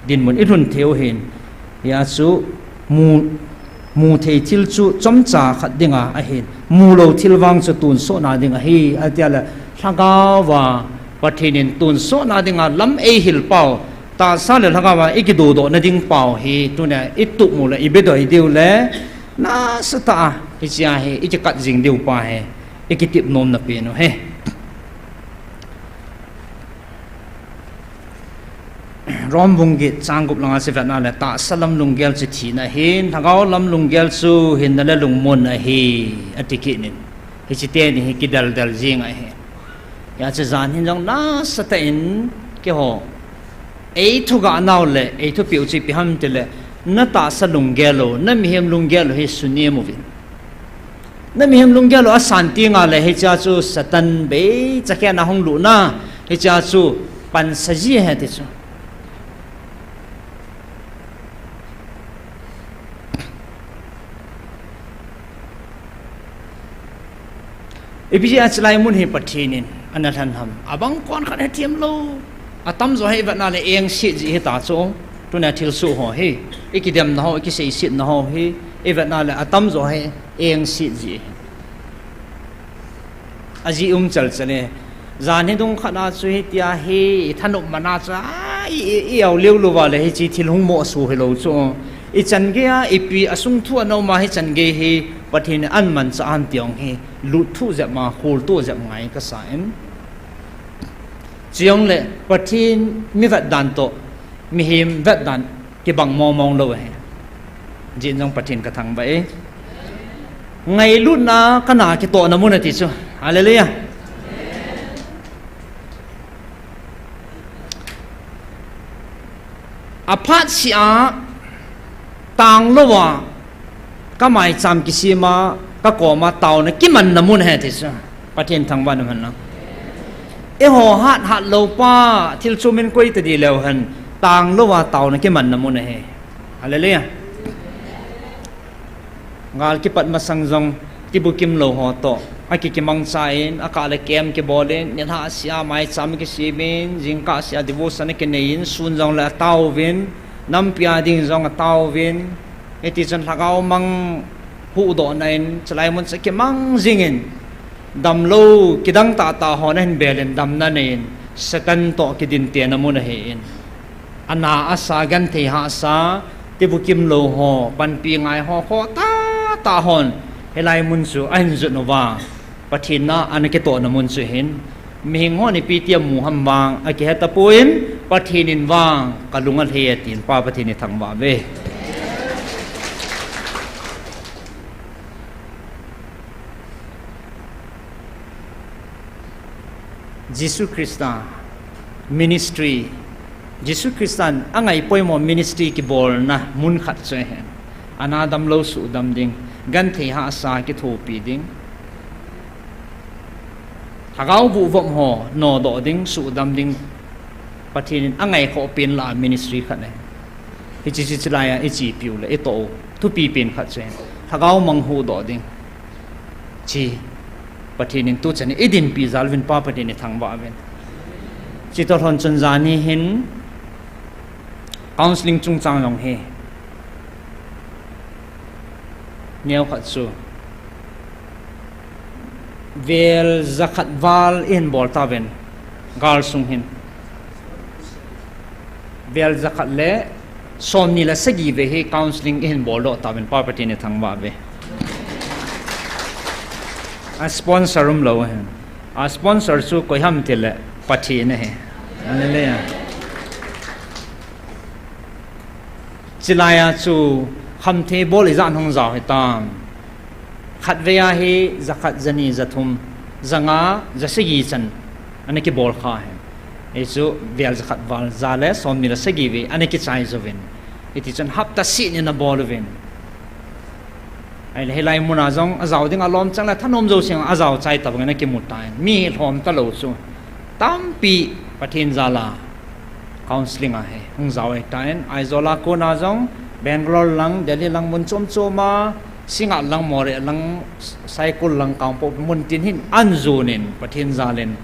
dinmun ilhun theiu hin, hia chu mu, muthei thil chu chomcha khat dinga ahin, mulou thil vang chu tonsotna ding ahi, atia le lhagao va Pathen in tonsotna dinga lam eihil pau, tahsa le lhagao va ikidodohna ding pau hi tunia itup u le ibedoi diu le nasatah a hichea hi ikikat jing diu pa hi ikitep nomna pen u hi. Rom bung get chang gup langa chu vetna le, tahsa lam lunggel chu thina ahin, lhagao lam lunggel chu hinna le lungmonna ahi, ati kit in. Hiche teni hi kideldel jing ahi. Hia chu jan hin jong nasatah in keiho eithugah nau le eithupeh u chu ipi ham itile, natahsa lunggel u, namihem lunggel u hi sunem uvin. Namihem lunggel u asan tengle hichea chu Satan beichakhen a hung lutna, hichea chu pansa ji ahi ti chu. Ipi jeh a chulai mun hi Pathen in ana lhen ham? Abang konkhat hethem lou, atamjo hi ivetna le engset ji hita chu. Tunia thilsoh ho hi, ikidemna ho, ikiseisetna ho hi ivetna le atamjo hi engset ji ahi. Ajeh um chelchel e. Jan hi dung khat a chu hitia hi thanop mana chu a, i, i, i-ao leu lou uva le hiche thil hung moh soh hilou chu. Ichan geiya ipi asung thu ana um a, hichan gei hi Pathen in amanchah ham ti jong hi lutthuh jep ma, kholtoh jep ngai kasa in. Chujongle Pathen mi vetdan toh mihem vetdan kibang mongmong lou ahi. Hijeh in jong Pathen kathangvah e. Ngailutna kana kitohna mun ati chu. Hallelujah. Aphat sea tanglouva kamaicham kisema, kakoma taona kimanna mun ahi ti chu. Pathen thangvahna mun a. Eiho hathat lou pa, thil chom in koi tadih leu hen, tanglouva taona kimanna mun ahi. Hallelujah. Gal kipat masang jong, tibukim lou ho toh akikimangcha in, akah le kem kibol in, nilhah sea maicham kisemin, jingkah sea devotion akinei in, sun jongle ataovin, nampi a ding jong ataovin, hitichun lhagao mang huhdohna in, chulai mun chu akimang jingin, damlou kidang tahtah hon ahin bel in, damna nei in, Satan toh kidintena mun ahin. Ana asa, genthei hahsa, tibukim lou ho, panpi ngai ho, khoh tahtah hon hilai mun chu ahin jot uva, Pathen na ana kitohna mun chu hin, mihing hon ipi ti amu ham vang akihe tapoin, Pathen in vang kalung alhei e tin, Pa Pathen ithangvah uve. Jesu Christa ministry, Jesu Christan angaipoimo ministry kibolna mun khat chu ahi. Ana damlou suhdam ding, genthei hahsa kithopi ding, lhagao vuhvop ho nodoh ding, suhdam ding, Pathen in angaikhoh pen lah a ministry khat ahi. Hiche chu chulai a ichepiu le itoh u thupi pen khat chu ahi. Lhagao mang huhdoh ding. Chu Pathen in tuchan in eidinpi jal uvin, Pa Pathen ithangvah uvin. Chutoh lhon chun jani hin counselling chungchang jong hi neokhat chu vel jakhat val ihin bol tauvin, gal sung hin. Vel jakhat le somni le sagi vei hi counseling ihin boldoh tauvin, Pa Pathen ithangvah uve. A sponsor umlou ahi. A sponsor chu koi ham tile Pathen ahi. Hallelujah. Chulai a chu khamthei bol ijat hung jao hitam. Khatvei a hi jakhat, jani, jathum, janga, jasagi chan ana kibol kha ahi. Hichu vel jakhat val ja le somni le sagi vei ana kichai jouvin. Hiti chun hapta seh ni ana bol uvin. Ahile hilai muna jong ajao ding alom chang le thanom jousea ajao chai tabang ana kimu tan. Mi hi lhom talou chu. Tampi Pathen jal a counseling a hi hung jao ahitan, Aizawl a kona jong, Bangalore lang, Delhi lang mun chom chom a, Singngat lang, Moreh lang, Saikul lang, Kangpokpi mun tin hin ana jon in Pathen jal in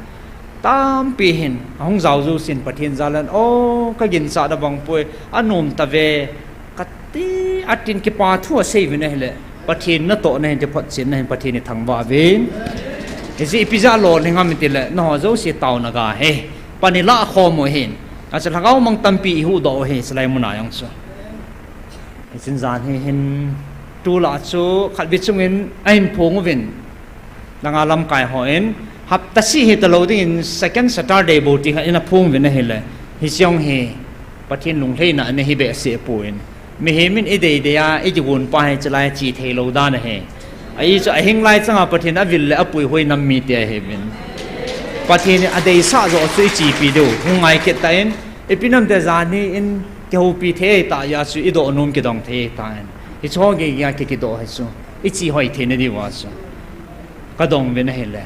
tampi hin ahung jao jousen Pathen jal in, o, kaginchat abang poi, anom tave, kati, atin kipa thu asei uvin ahile, Pathen natohna hin, ti photchenna hin Pathen ithangvah uvin. Hiche ipi jeh a lolhing ham itile, nangho jouse taona ga hi pan ilah khom u ahin. Achu lhagao mang tampi ihuhdoh u ahi, chulai muna jong chu. Hichun jan hi hin tulai chu khatvei chungin ahin phong uvin. Langa lamkai hon hapta seh hitalou dingin second Saturday bou ti khat in aphong uvin ahile. Hiche jong hi Pathen lunglhaina ana hi behseh poi. Mihem in idei dei a, ikigon pa hi chulai a che theilou dan ahi. Ahi chu ahing lai changa Pathen avil le apuihoi nam mite ahiuvin. Pathen in adeisah joh chu ichepi diu hung ngai kit tan, ipi nam ti janhi in kihoupi thei tah jeh a chu idoh nom kidong thei tan. Hiche ho gei gei a ki, kidoh hi chu iche hoi theina diuva chu kadong uvin ahile.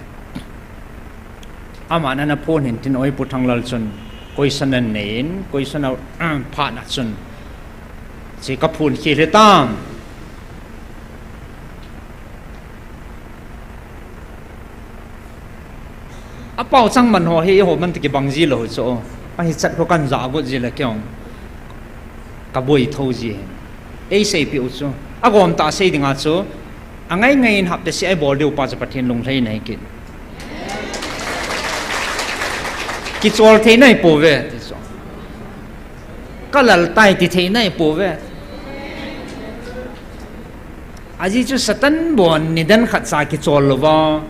Aman ana phon hin tin, oi Pu Thanglal chun question anei in, question a phat na chun, che kaphon khel hitam. Apao chang man ho hi eiho man ti kibang ji lou chu. Ahichat khu kan ja got ji le keiho kaboi thou ji hi. Eiseipeh u chu, agom tah sei dinga chu, angai ngai in hapta seh a ibol diu pa chu Pathen lunglhaina ahi kit. Kichol thei nahipouve ti chu. Kalal tai ti thei nahipouve. Ajeh chu Satan bon nidan khat cha kichol louva,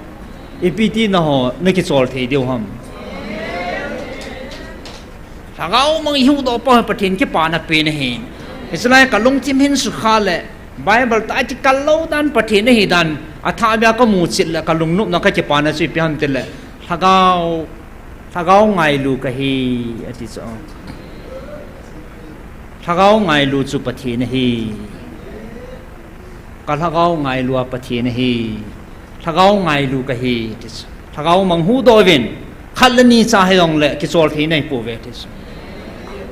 ipi ti nangho nakichol thei diu ham? Lhagao mang ihuhdoh pa Pathen kipana pen ahi. Hiche lai kalungthim hin sukha le Bible tah a kikal lou dan Pathen ahi dan athah beh a kamu chet le kalungnopna kakipana chu ipi ham tile, Lhagao, Lhagao ngailu kahi, ati chu. Lhagao ngailu chu Pathen ahi. Ka lhagao ngailu a Pathen ahi. Lhagao ngailu kahi, ti chu. Lhagao mang huhdoh uvin, khat le ni cha hijongle kichol thei nahipouve, ti chu.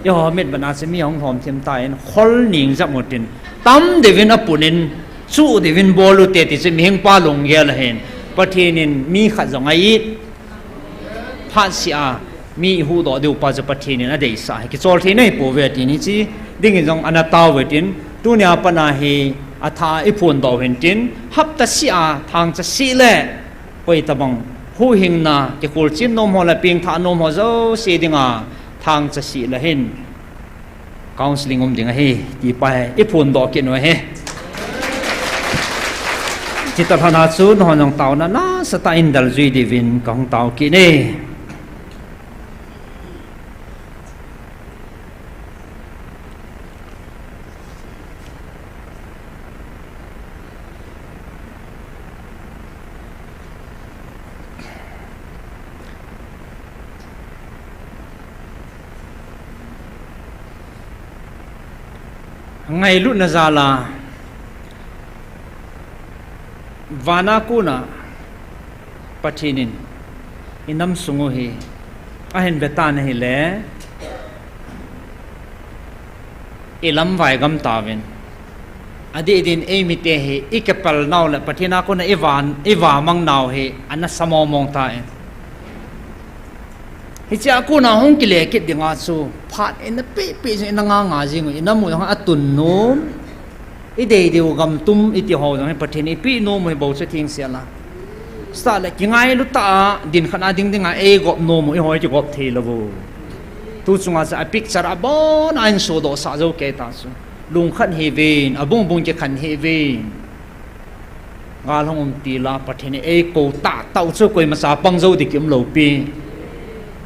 Eiho mitvet a chu mi ahung lhom thim tan, khol ning jep u tin, tam deuvin apun in, chuh deuvin bol ute ti chu mihing pa lunggel ahin. Pathen in mi khat jong a-it, phatseh a mi ihuhdoh diu pa chu Pathen in adeisah ahi, kichol thei nahipouve tin hiche dingin jong ana tao uve tin, tunia pat a hi athah a iphondoh u hin tin, hapta seh a thangcha seh le koi tabang huhhingna, kikholchim nom ho le pengthah nom ho jouse dinga thangcha seh le hin counseling um ding ahi, ti pa hi iphondoh kit u ahi. Chuti lhon a chu nangho jong taona nasatah in del jui diuvin kahung tao kit e. Ngailutna jal a, van a kona Pathen in inam sung u hi ahin ve tan ahile, ilamvai gam tauvin. Adeh din eimite hi ikipal nau le Pathen a kona iva, ivamang nau hi ana sa mong mong tan. Hichea kona hung kile kit dinga chu phat ina pehpeh jing, ina nganga jing u, inam u jong atun nom, idei diu gam tum iti ho jong hi Pathen in eipeh nom u hi bou chu thengsel a. Chutah le kingailu tah a din khat a ding dinga eigop nom u, eiho ikigop thei lou u. Tu chunga chu a picture abon a in sodoh sah jou kei ta chu. Lungkhat hih uvin, abung bung kikhen hih uvin. Gal hung um tila Pathen in eikou tahtah u chu koima cha pang jou ding kium lou pi.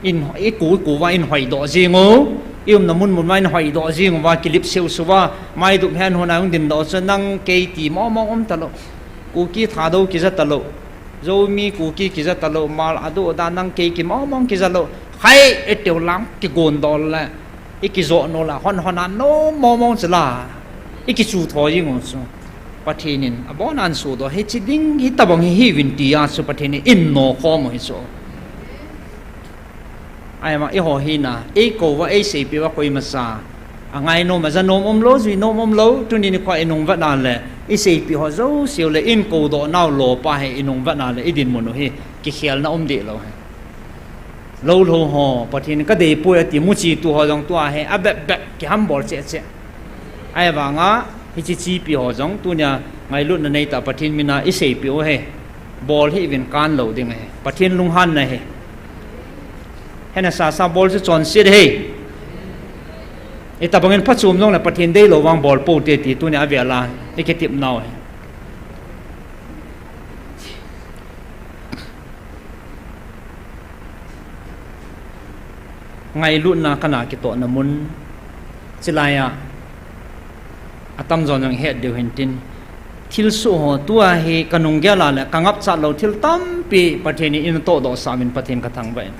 In, i kou, i kou uva in hoidoh jing u. I umna mun mun uva in hoidoh jing uva, kilip seu seu uva. Maidup hen hon a hung dingdoh chu nang kei ti mong mong um talou. Kuki Thadou kija talou. Zomi Kuki kija talou. Hmar Adu Ada nang kei ki mong mong kija lou. Khai, i teu lang kigon doh le. I kijoh nom la, hon hon a nom mong mong chu la. I kichu thou jing u chu. Pathen in, abon a in sodoh, hichi ding, hitobang hi hih uvin tia chu Pathen in in nokhom u hi chu. Ahivang eiho hina, eikou uva, eiseipeh uva koima cha. Angai nom, aja nom um lou, jui nom um lou, tuni nikho a i nung vetna le, i seipeh ho jouse u le, in koudoh nau lou pa hi i nung vetna le, i dinmun u hi, kikhelna um deh lou hi. Lou lou ho, Pathen in ka dei poi ati muchi tu ho jong tua hi, abep bep kihambol cheh cheh. Ahivanga, hichi chipi ho jong, tunia ngailutna nei tah Pathen mina i seipeh u hi. Bol hih uvin kan lou ding hi. Pathen lunghanna hi. Hena sa sa bol chu chonset hi. Itobang in phachom jong le Pathen deilou vang bol pou te ti tunia avel a. I kitep nau hi. Ngailutna kana kitohna mun. Chilai a. Atamjo jong het diu hintin. Thilsoh ho tua hi ka nunggel a le ka ngapchat lou thil tampi Pathen in eina tohdoh sah uvin Pathen ka thangvah in.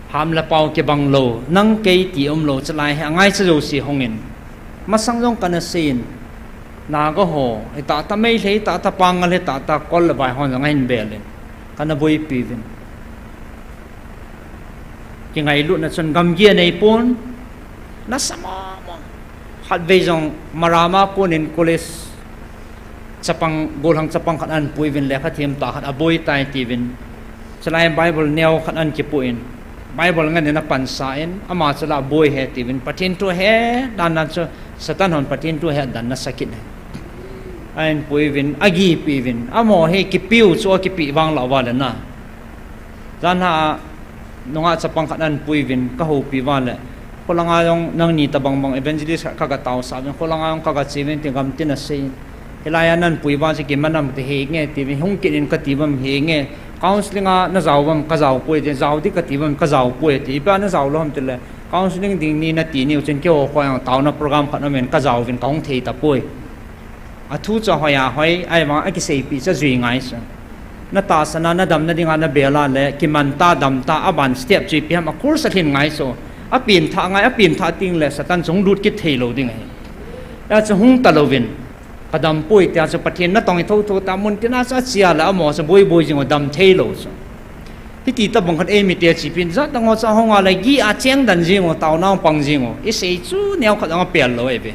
Ham le pao kibang lou, nang kei ti um lou, chilai hi angaicha jouse hung in. Masang jong kana sei in. Naga ho, hitah tah Meitei, hitah tah Pangal, hitah tah Kol le Vai hon jong ahin bel in. Kana boipi uvin. Kingailutna chun gamgi anei pon, nasa mama. Khatvei jong Maram a kon in college chapang, golhang chapang khat ahin pui uvin lekha them tah khat aboi tai tiuvin. Chulai Bible neo khat ahin kipu in. Bible ngen in apansa in, ama chu la boi ahi tiuvin. Pathen thu ahet dan a chu Satan hon Pathen thu ahet dan nasa kit in. Ahin pui uvin, agipi uvin. Amaho hi kipiu chu akipeh vang lou uva le na. Janhi a nungah chapang khat ahin pui uvin ka houpi uva le. Kholanga jong nangni tobang bang evangelist khat ka ga taosah uvin, kholanga jong ka ga che uvin ti gamtin asei in. Hilai a nahin pui uva chu kiman am ti henge ti uvin, hung kit in ka ti uvam henge. Counselling a na jao uvam ka jao poi ti, jao ding ka ti uvam ka jao poi ti. Ipi a na jao lou ham ti le, counselling ding ni nati niu chun keiho kho jong taona program khat aum in ka jao uvin ka hung thei tapoi. Athu chu ahoi ahoi, ahivang a kiseipeh chu ajui ngai chu. Na tahsan a, na damna dinga na bel a le, kiman ta, dam ta, aban step chu ipi ham a course alhin ngai chu. Apen thah ngai, apen thah teng le Satan chu hung lut kit thei lou ding ahi. Hijeh chun hung ta louvin, ka dam poi tia chu Pathen natong hi thotho ta, mun tina chu ache a le amaho chu boi boi jing u dam thei lou chu. Hiti tobang khat eimi te chipin, jat dang ho chu ahung a le gih a cheng dan jing u, taona pang jing u. I sei chu neo khat jong apel lou ahi ve.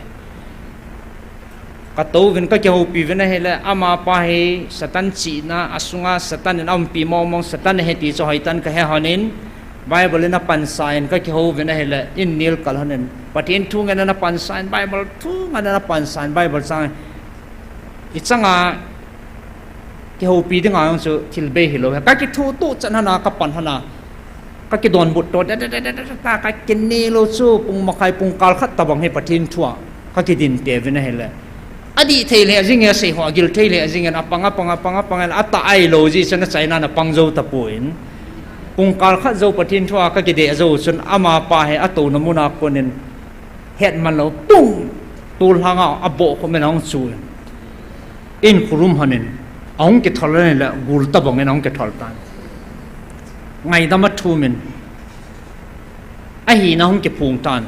Ka tou uvin ka kihoupi uvin ahile, amapa hi Satan chihna, asunga Satan in aumpi mong mong, Satan ahi ti chu hoitah in ka he lhon in, Bible in apansa in ka kihou uvin ahile, in nil kal lhon in, Pathen thu ngen in apansa in, Bible thu ngen in apansa in, Bible chang, i changa kihoupi dinga jong chu thil bei hilou. Ka kithu tu chan lhon a, ka pan lhon a, ka kidonbut to, da, da, da, ka kine lou chu, pung makhai, pung kal khat tobang hi Pathen thu a ka kidin te uvin ahile. Adih thei lheh jing e, asei ho agil thei lheh jing e, apang, apang, apang, apang, ata ai lou jeh chun achaina a pang jou tapon. Pung kal khat jou Pathen thu a ka kideh jou chun amapa hi atouna mun a kon in het man lou, pung! Tol lhang a aboh khum in ahung chu in. In khurum lhon in, ahung kithol in le, gul tobang in ahung kithol tan. Ngaidam athum in, ahina hung kiphong tan.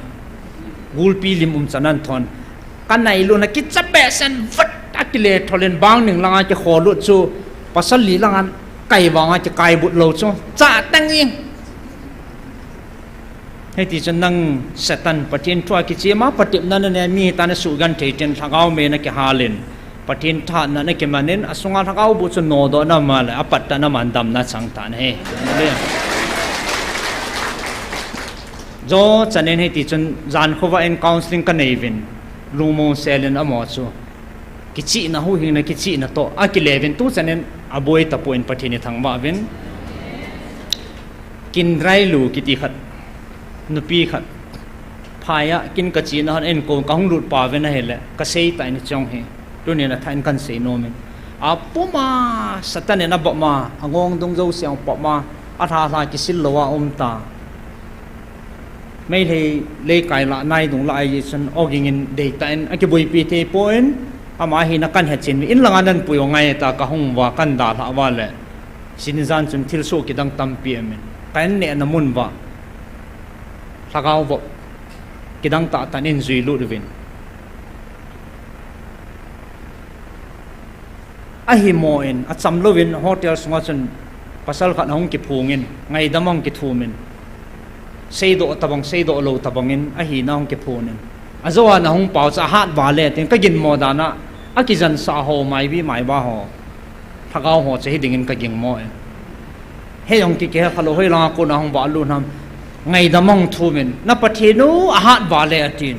Gulpi lim um chan ahin thon. Ka nailutna kicha behseh in, vat, akile thol in, bang ning lang a kikho lut chu, pasal li lang a kai vang a kikai but lou chu, cha tang in. Hiti chun nang Satan, Pathen thu a kichim a, patepna nanei mi hita, na sugenthei ten lhagao mei na kihal in, Pathen thahatna na kiman in, asunga lhagao boh chu nodoh na um a le, apat tah in aman damna chang tan ahi. Hallelujah. Jou chan in hiti chun jan khovah in counselling ka nei uvin, lungmong sel in amaho chu kichihna, huhhingna kichihna toh akile uvin, tu chan in aboi tapon Pathen ithangvah uvin. Kin Railu kiti khat, nupi khat, phai a kin kachena hon eikou, kahung lut pa uvin ahile, kasei tan hiche jong hi. Tunin athah in kahin sei nom in. Apum a, Satan in abom a, angong dung jouse ahung pom a, alha lha kisil lou a um ta. Meitei leikai lah, naidung lah ahi chun, ogin in deitah in, akiboipi thei poi, ama hina kahin hechen, in langa nahin pui u ngai ta, kahung uva, kahin dalhah uva le. Chuni jan chun thilsoh kidang tampi aumin. Kahin nehna mun uva. Lhagao vop. Kidang tah tah in jui lut uvin. Ahimo in, acham louvin hotel sunga chun pasal khat ahung kiphongin, ngaidam ahung kithumin. Seidoh tabang, seidoh lou tabang in, ahina ahung kiphonin. Ajo a nahung pau chu ahat vale, tin kaginmo dan a, akijansah ho, maibi maiba ho. Lhagao ho chu hiding in kaginmo e. Hei jong ki, kihe khalou, hoilanga kona hung valut ham. Ngaidam ahung thumin, na Pathen u ahat vale atin.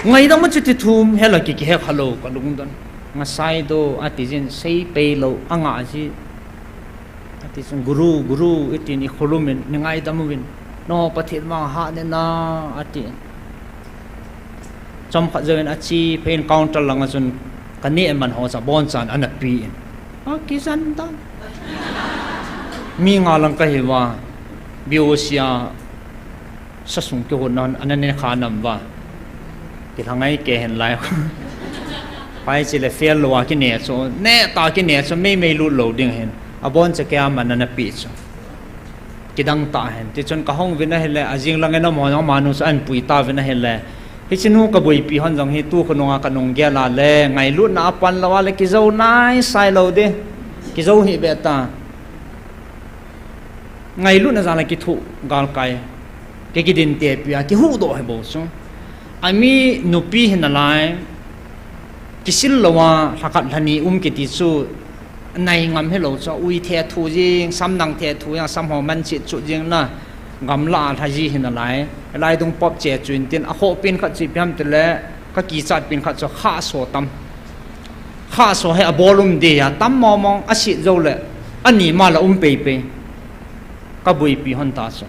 Ngaidam a chuti thum, hela ki, kihe khalou, kalungdon. Ngasai do, ati jin, seipei lou, anga ji. Ati chun, Guru, Guru, itin ikholum in, nei ngaidam uvin. No, Pathen vang ahat nena, ati. Chomkhat jouvin ache phei in counter langa chun kaneh man ho chu abonchan ana pen. Akijan dan. Mi nga lang kahi uva. B O C a sasung kihotna ana ne kha nam uva. Kilhangai kei hen lai. Pai chile fail lou a kine chu. Neh tah a kine chu meimei lut lou ding hin. Aboncha kei a man ana pe chu. Kidang tah hen. Tichun kahung uvin ahile, ajing lang in amaho jong amanu chu ahin pui tauvin ahile. Hiche nu kaboipi hon jong hi tu khonunga kanung gel a le, ngailutna apan lou a le, kijou naisai lou ding. Kijou hih beh ta. Ngailutna jal a kithoh galkai. Kei kidin tepi a, kihuhdoh hi bou chu. Ami nupi hi nalai. Kisil lou a, lhakhat lhani um kiti chu, nai ngam hilou chu, ui thethu jing, samdang thethu jing, sam ho man chit chut jing na, gamla a lha ji hi nalai, laidung pop che chu intin, akhoh pen khat chu ipi ham tile, kakichat pen khat chu, khahso tam. Khahso hi abol um ding a, tam mong mong, asit jou le, ani ma la um pei pei. Kaboipi hon ta chu.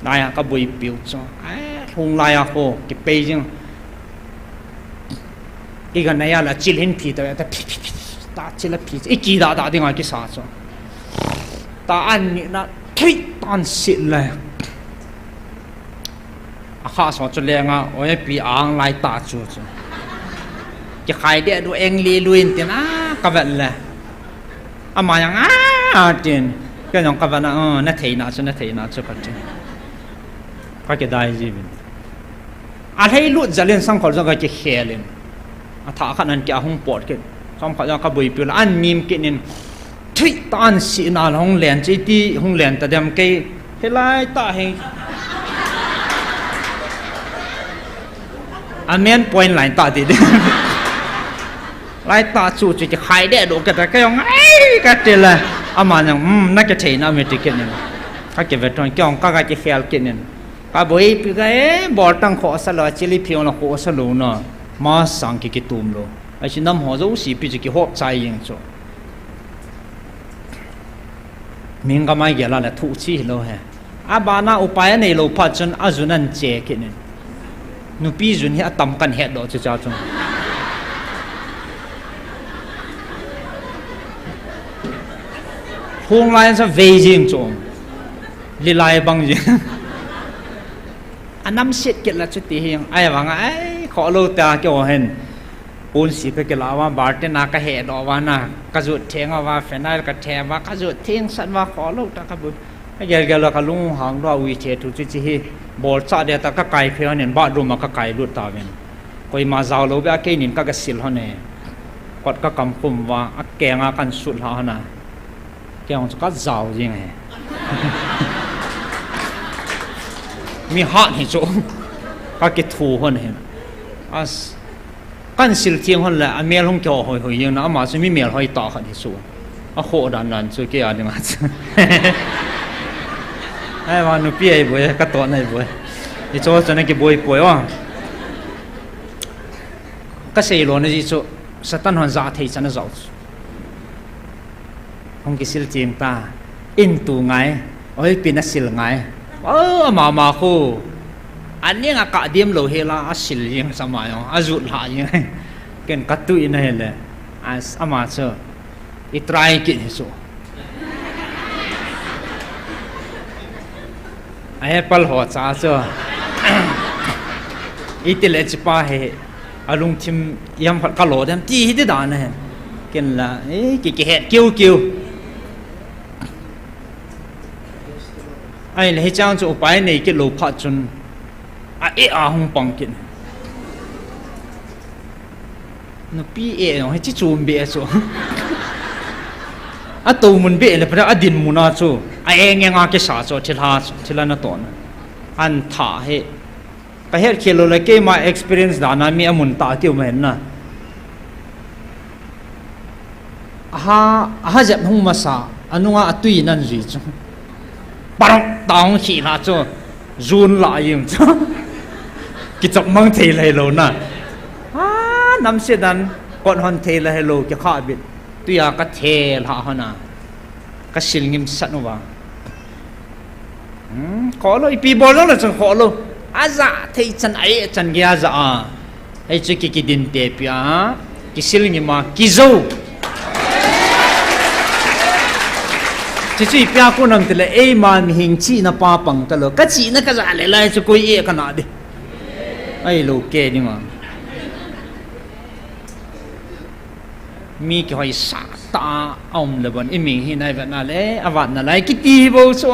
Lai a kaboipi u chu. Ai, lhung lai a kho, kipei jing. Iga nai a la chil hin phi ta, ta phi, phi, phi, ta chil a phi, iki da da ding a kisa chu. Ta an ni na, thui tan sit le. Akhahso chu lenga, oi pi ang lai ta chu chu. Kikhai deh du eng li luin tin a, kavet le. Ama jong a, tin. Kei jong kavet na, uh, na theina chu, na theina chu katin. Kakidai ji uvin. Alhai lut jal in sangkhol jong kakikhel in. Athah khat nan kia hung pot kit. Chomkhat jong kaboipi u la an mim kit in. Thui ta an sina la hung len chu iti hung len ta dem kei. Hilai ta hi. A main point lai ta ti de. Lai ta chu chu kikhai deh do kata kei jong ai kati le. Ama jong, um, na kitheina mi ti kit in. Kakivet thon kei jong ka, kakikhel kit in. Kaboipi ka e, bol tang khohsa lou, chili phiong la khohsa lou na. Masang ki kitum lou. Achi nam ho jouse pi chu kihop chai jeng chu. Ming ka mai gel a le thu chi hilou he. Abana upai anei lou phat chun ajun an che kit in. Nupi jun hi atam kan het doh chu cha chun. Hung lai sa vei jing chu. Lilai bang jing. Anam sit kit la chuti hi. Ai vang ai kho lou ta kei o hen. Pon si ka kila uva, bartender ka he doh uva na, ka jut theng uva, phenyl ka the uva, ka jut theng sat uva, kho lou ta ka bu. Ka gel gel uva ka lunghang doh a, ui the thu chu chi hi, bol cha de ta ka kai phe hon in, bathroom a ka kai lut ta ven. Koima jao lou be a kei nin ka ga sil hon e. Kot ka kam khum uva, a kenga kan sut lha hon a. Kei hong chu ka jao jing e. Mi hat hi chu, ka kithu hon hin. As, Kan sil theng hon le, a mel hung kihoi hoi jeng na, ama chu mi mel hoi tah khat hi chu. A khoh dan dan chu kei a dinga chu. Ai, ama nupi ahi boi, ka tohna ahi boi. Hicho chu na kiboi poi o. Ka sei lona ji chu, Satan hon ja thei chan a jao chu. Hung kisil ching ta. In tu ngai. Oi, pin a sil ngai. Oh, ama ma khu. Aning a ka diam lo he la, a sil jing sa ma jong. A jut la jing. Ken ka tu in a he le. As ama chu. I try kit hi chu. A he pal ho cha chu. I ti le chi pa he. A lungthim yam phat ka lo dem ti hi ti dan a he. Ken la, eh, ki, ki het kiu kiu. Ai le hi chang chu upai nei kit lo phat chun. A e a hung pang kit. Nupi e jong hi chi chum be chu. A to mun be le pha a din mun a chu. A e nge nga kisa chu thil ha chu, thil a na ton. An tha he. Ka het khel lo le keima experience dan a mi a mun ta kiu ma hen na. Aha, aha jep hung masa, anunga atui nan jui chu. Parok ta hung khi la chu, jun la yim chu. Kichap mang thei lai lo na. Ah, nam se dan, kot hon thei lai lo, ki kha bit. Tuia ka thel ha hona. Ka sil ngim sat uva. Hmm, khoh lo, ipi bol jong le chun khoh lo. A ja thei chan, a e chan gei a ja a. Hei chu ki, ki din te pi a. Ki sil ngim a, ki jo. Chu chu ipi a kon am ti le, eima mihing chihna pa pang ta lo. Ka chihna ka ja le lai chu koi e ka na di. Ai lo ke ding a. Mi kihoi sa ta a um le bon, i ming hi nai vet na le, a vat na lai, kiti hi bo so,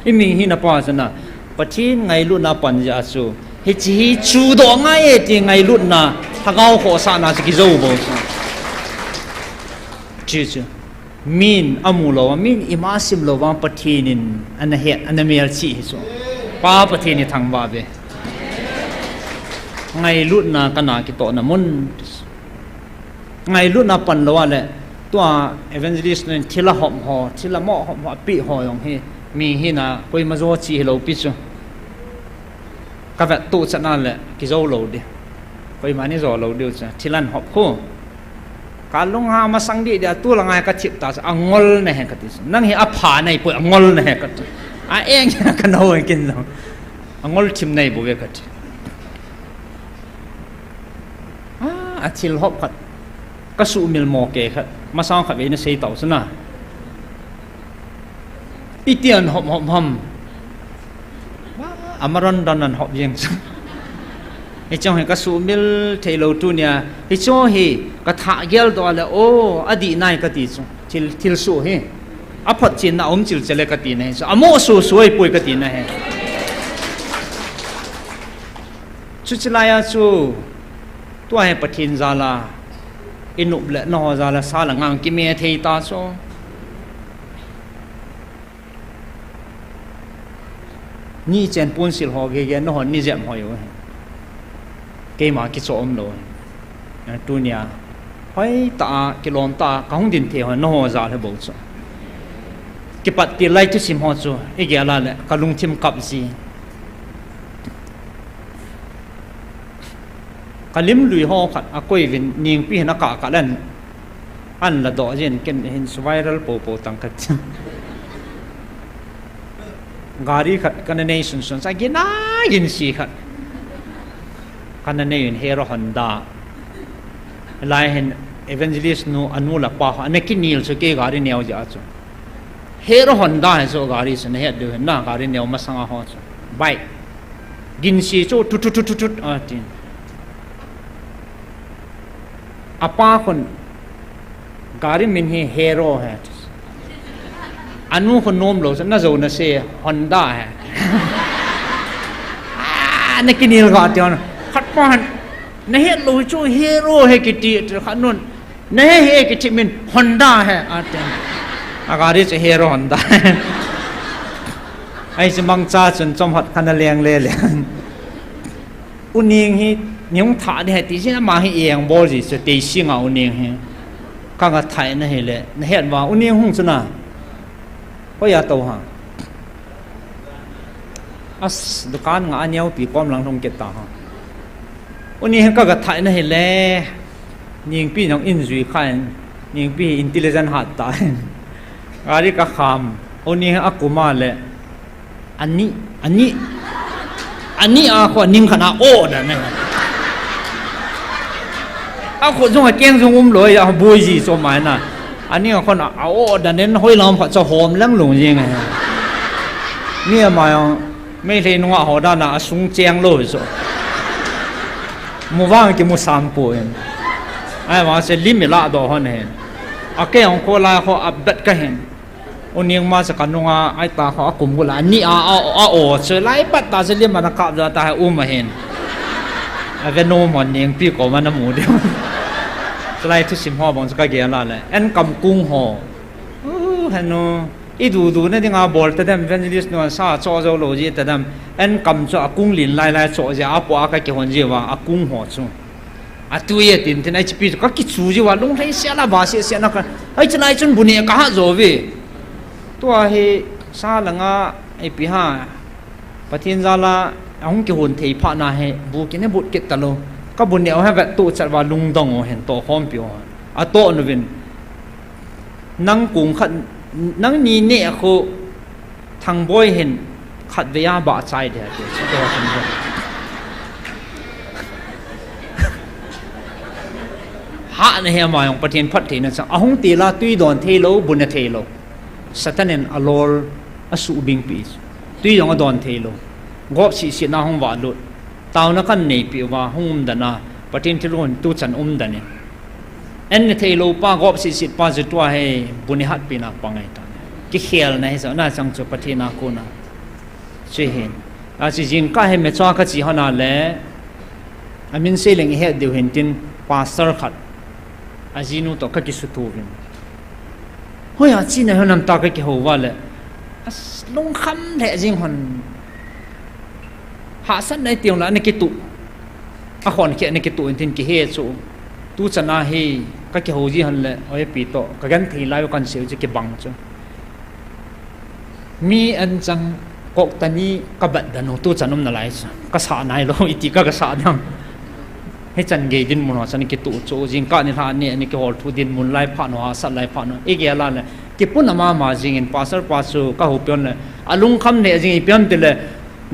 i ming hi na pa sa na. Pathin ngailut na pan ja su. Hi chi hi chu do ngai e ti ngailut na, thagau kho sa na chu ki zo bo so. Chi chu. Min a mu lo, min ima sim lo vang Pathin in ana het, ana mel chi hi so. Pa Pathin i thang va ve. Ngailut na ka na ki to na mun. Ngailutna pan lo a le, tua evangelist nun thil a hom ho, thil a mo hom ho, a pi ho jong hi, mi hi na, koima jo chi hi lo pi chu. Ka vet tu chan a le, ki jo lo di. Koima ni jo lo di chu, thil an hop khu. Ka lung ha masang di di a tu la ngai ka thip ta chu, a ngol na he ka ti chu. Nang hi a pha nei poi, a ngol na he ka ti. A eng ka no kin jong. A ngol thim nei bo ve ka ti. A, a thil hop khat. Ka sumil mo ke khat. Masang khat ve na sei tau sana. Iti an hop hop ham. Amaron don an hop jeng. Hi chong hi ka sumil thei lo tu nia. Hi chong hi ka tha gel do le o a di nai ka ti chu. Thil, thil su hi. A phot chin na um chil chele ka ti na hi. A mo su su ai pui ka ti na hi. Chuchi lai a chu, tua hi Pathin jal a, i nup le nangho jal a, sa le ngang kime thei ta chu. Ni chen pun sil ho gege, nangho ni jem hoi u. Keima kicho um lo. Tunia, hoi ta a, kilom ta a, ka hung din thei ho, nangho jal hi bo chu. Kipat til lai thusim ho chu, i gel a le, ka lungthim kap ji. Ka lim lui ho khat a koi vin ningpi hin a kah kah len an la doh jin ken hin su viral po po tang khat. Gari khat ka na nei sun sun sa gin a gin si khat. Ka na nei in Hero Honda. Lai hin evangelist nu a nu la pa ho. A na kinil chu kei gari neo ja chu. Hero Honda hi chu gari chu na het diu hin na gari neo masang a ho chu. Bike. Gin si chu tut tut tut tut tut a tin. A pa khun gari min hi Hero he. A nu khun nom lo chu na jo na se Honda he. Ah, na kinil ga ti on. Khat pa han na het lo chu Hero he kiti ti khat nun. Na he he kiti min Honda he a tin. A gari chu Hero Honda. Ai chu mangcha chun chom hot khan a leng le le. U Ning hi, ni hung tha di he ti sin ama hi eng bol ji chu tei singa U Ning hi. Ka ga thai na hi le, na het va U Ning hung chu na. Hoi a to ha. As, dukan nga a neo pi kom lang hung ke ta ha. U Ning hi ka ga thai na hi le. Ningpi nong in jui kha in. Ningpi hi intelligent hat ta in. Gari kakham, uning akum a le, ani, ani, ani a kho aning khat a o dan e. Akho jong akeng jong umlou, aboi ji chu mai na. Aning a kho a o dan in hoilam khat chu hom lang lung jing e. Mi ama jong, Meitei nungah ho dan a asung cheng lou hi chu. Mu vang kimu sam poi. Ahivang chu lim ilah doh hon ahin. Akeng jong kho la kho abet kahin. Uning ma chu kanunga aita kho akum gula ani a, a, a o chu lai pat ta chu lim ana kap ja ta hi um ahin. Ave nom hon ningpi koma namu diu. Chulai thusim ho bang chu kagel a le. Enkam kung ho. U, henu. Idudu na dinga bol tadem, evangelist nu sa cho jou lou ji tadem. Enkam chu akung lin lai lai cho ji, apo a kakihon ji uva, akung ho chu. Atui atin tin, achipi chu kakichu ji uva, lunglhai sia la ba sia sia na ka. Ai chulai chun bu neh kaha jo ve. Tua hi sa langa, ipi ham. Pathen jal a, ahung kihon thei phat na hi, bu kineh but kit talou. Kabu neh u hi vet tuchat uva lungdong u hin tohkhompi u. Atoh uvin. Nang kung khat, nangni neh khu Thangboi hin khatvei a bah chai ding ati. Chuti ho khan bo. Hahna hi ama jong Pathen phattheina chang. Ahung til a tui don thei lou, bu ne thei lou. Satan in alol asuhbingpi. Tui jong adon thei lou. Gop sisi na hung valut. Taona kanei pi uva, hung umdan a, Pathen thilgon tuchan umdan in. An ne thei lou pa, gop sisi pa chu tua hi, bu ne hatpi na pang ahi ta. Kikhelna hi chu, na chang chu Pathen a kona. Chu hin. Achu jingkah hi mecha kache hon a le, amin seileng ihet diu hin tin, pastor khat. Ajinu toh kakisuto uvin. Hoiya chena hon ham tia kakihou uva le. As lungkham lheh jing hon. Hahsatna iti jongle ana kituh. Akhon khe ana kituh in tin kihe chu. Tuchan a hi kakihou ji hon le, oipi toh, kagenthei lai u kansei u chu kibang chu. Mi anchang kok tani kabat dan u tuchan umna lai chu. Kasah nailou, iti ka kasah dam. Hichan gei dinmun ho chan kituh chu, jingkah nilhah ni, ani kihol thu dinmun lai phat u, hahsat lai phat u. Igel a le, kipuna mama jingin pastor pa chu kahoupi hon le, alungkham lheh jing ipi ham tile,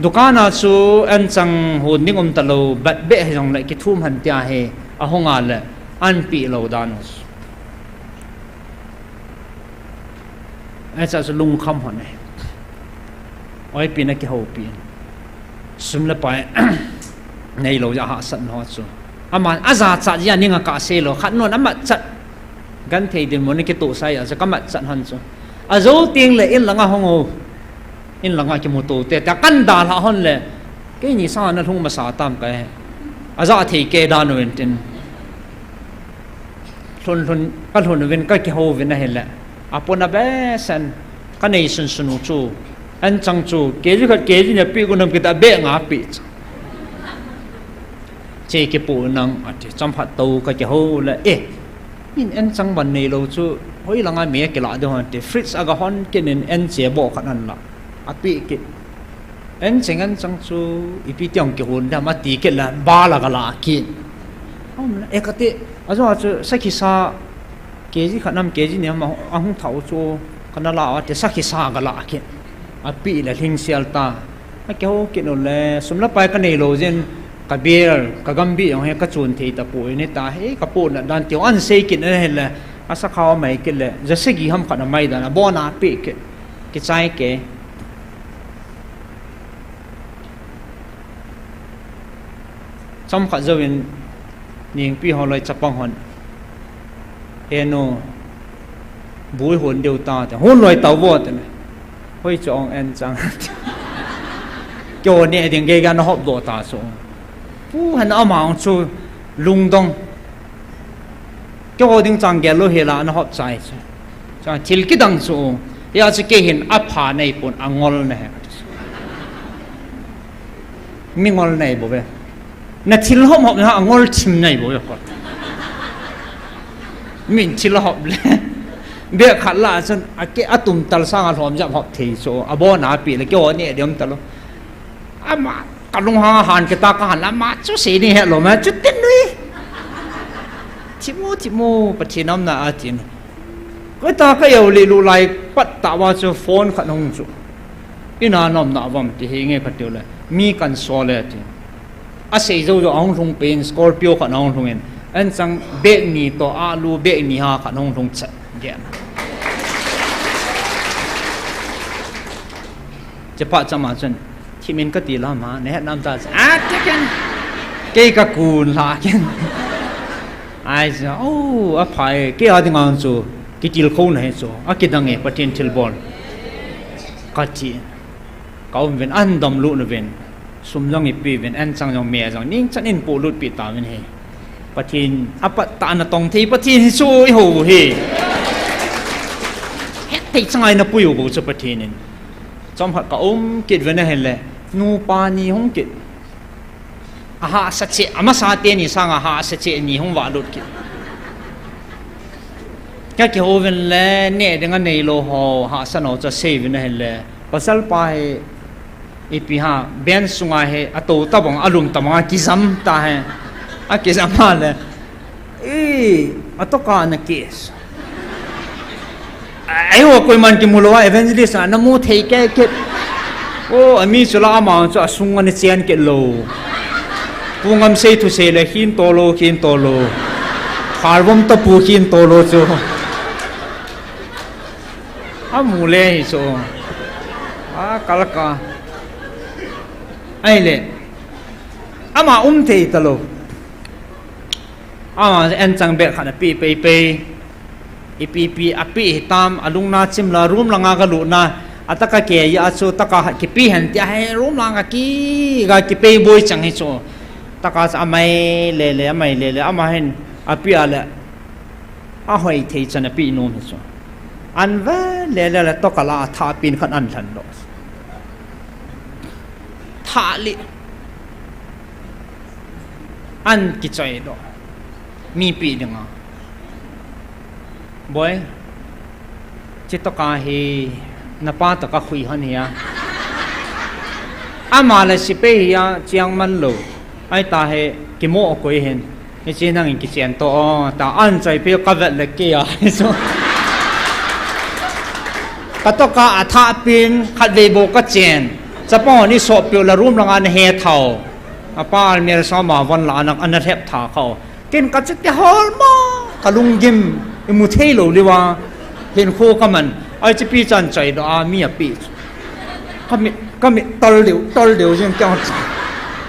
dukan a chu anchang hon ding um talou, bat beh hijongle kithum hen tia hi, ahung a le, anpeh lou dan u. Acha chu lungkham hon e. Oipi na kihoupi. Sum le pai neilou ja hahsatna ho chu. Ama ajachat jia ning a kasei lou. Khat nun amatchat. Genthei dinmun kitoh sai a chu kamatchat hon chu. Ajou teng le in langa hung u. In langa kimuto te. Tia kandalhah hon le. Keini sanga nalhung masa tam kahe. Aja thei kei dan u in tin. Lhun lhun, kalhun uvin kakihou uvin ahile. Apona behseh in, kanei sunsun u chu. Anchang chu, KG khat, KG ni apeh u nam kiti a beh nga apeh chu. Che kipo nang ati, chomkhat tou kakihou le, eh. In anchang ban neilou chu, hoilanga mi akilah diu ham ti, fridge a gahon kit in an che boh khat anlah. Apeh kit. An cheng anchang chu ipi tiang kihon dam ati kit le bal a gala kit. Aum le, e kati, ajou chu sakhi sa KG khat nam KG ni ham ahung thah u chu kana la u ati sakhi sa gala kit. Apeh le lhingsel ta. Akihou kit u le sum le pai kanei lou jeh in ka bill, ka gambi jong hi kachun thei tapoi ni ta hi kapohna dan ti u ansei kit na hile asakha mai kit le ja sagi ham khat amai dan abon a apeh kit. Kichai kei. Chomkhat jouvin, ningpi ho loi chapang hon. He nu, bu ihon diu ta te. Hon loi tao vo te. Hoi chu ong an chang. Keiho neh ding geiya ana hop doh ta chu. Pu han ama ong chu lungdong. Keiho ding chang gel lou hela ana hop chai chu. Chang thil kidang chu. Hia chu kei hin apha nei pon angol na he. Mi ngol nei bou ve. Na thil hop hop na angol thim nei bou ve. Min thil hop le. Beh khat la chun ake atum tal sanga lhom jam hop thei chu. Abon a apeh le keiho neh ding um talou. Ama, kalunghang a han kita kahan ama chu sei ni helou ma chu tin nui. Thimu, thimu, Pathen umna atin. Koi ta ka eu le lu lai pat ta va chu phone khat hung chu. Ina nom na vam ti hi nge ka tiu le. Mi kan so le ti. A sei zo zo a hung lhung pen Scorpio khat hung lhung in. An chang bag ni to a lu bag ni ha khat hung lhung chat. Gen. Che pa chama chun. Thimin ka ti la ma, ne het nam ta. A ti ken. Kei ka kun la ken. Ai sa, oh, a phai, kei a ding ang chu. Kitil kho na he chu. A kidang e, Pathen thil bol. Ka ti. Ka um vin, an dam lu na vin. Sum jong i pi vin, an chang jong me jong. Ning chan in pu lut pi ta vin he. Pathen, a pat ta na tong thei, Pathen hi chu i ho hi. Het thei chang ai na pui u bu chu Pathen in. Chom khat ka um kit vin a hen le. Nu pa ni hung kit. A hahsa che, a masa te ni sang a hahsa che ni hung va lut kit. Ka kihou vin le, ne ding a nei lo ho, hahsa no cha sei vin a hen le. Pasal pa hi, ipi ha, ben sunga hi, a to ta bang, a lum ta bang, a kijam ta hi. A kijam ha le. E, a to ka na kes. Ai ho koi man kimu lo a evangelist a na mu thei ke ke. O, ami chu la ama chu a sung ani chen ke lo. Pu ngam sei thu sei le khin to lo, khin to lo. Khar vom ta pu khin to lo chu. A mu le hi chu. A kal ka. Ai le. Ama um thei ta lo. Ama an chang bel khat a pi pei pei. Ipi pi a pi hi tam, a lungna chim la, room langa ka luna, a taka ke ya chu, taka kipi hen ti a he, room langa ki, ga kipei boi chang hi chu. Taka cha amai le le, amai le le, ama hen, a pi a le, a hoi thei chan a pi nom hi chu. An ve le le le, to ka la a tha pin khan an lhan lo. Tha li. An kichoi do. Mi pi dinga. Boy, chi to ka hi na pa to ka khui han hi a. Ama le si pe hi a chiang man lo. Ai ta he kimo koi hen. Ni chi nang in kichen to o. Ta an choi pe ka vet le ke a. So. Ka to ka a tha pin khat vei bo ka chen. Chapang ni so pe la room langa na he thao. A pa almirah sa ma von la ana, ana lhep tha kha o. Ken ka che ti hol mo, ka lunggim, i mu thei lo liwa. Hin kho ka man, ai chi pi chan chai do a mi a pi. Ka mi, ka mi tol liu, tol liu jing ka.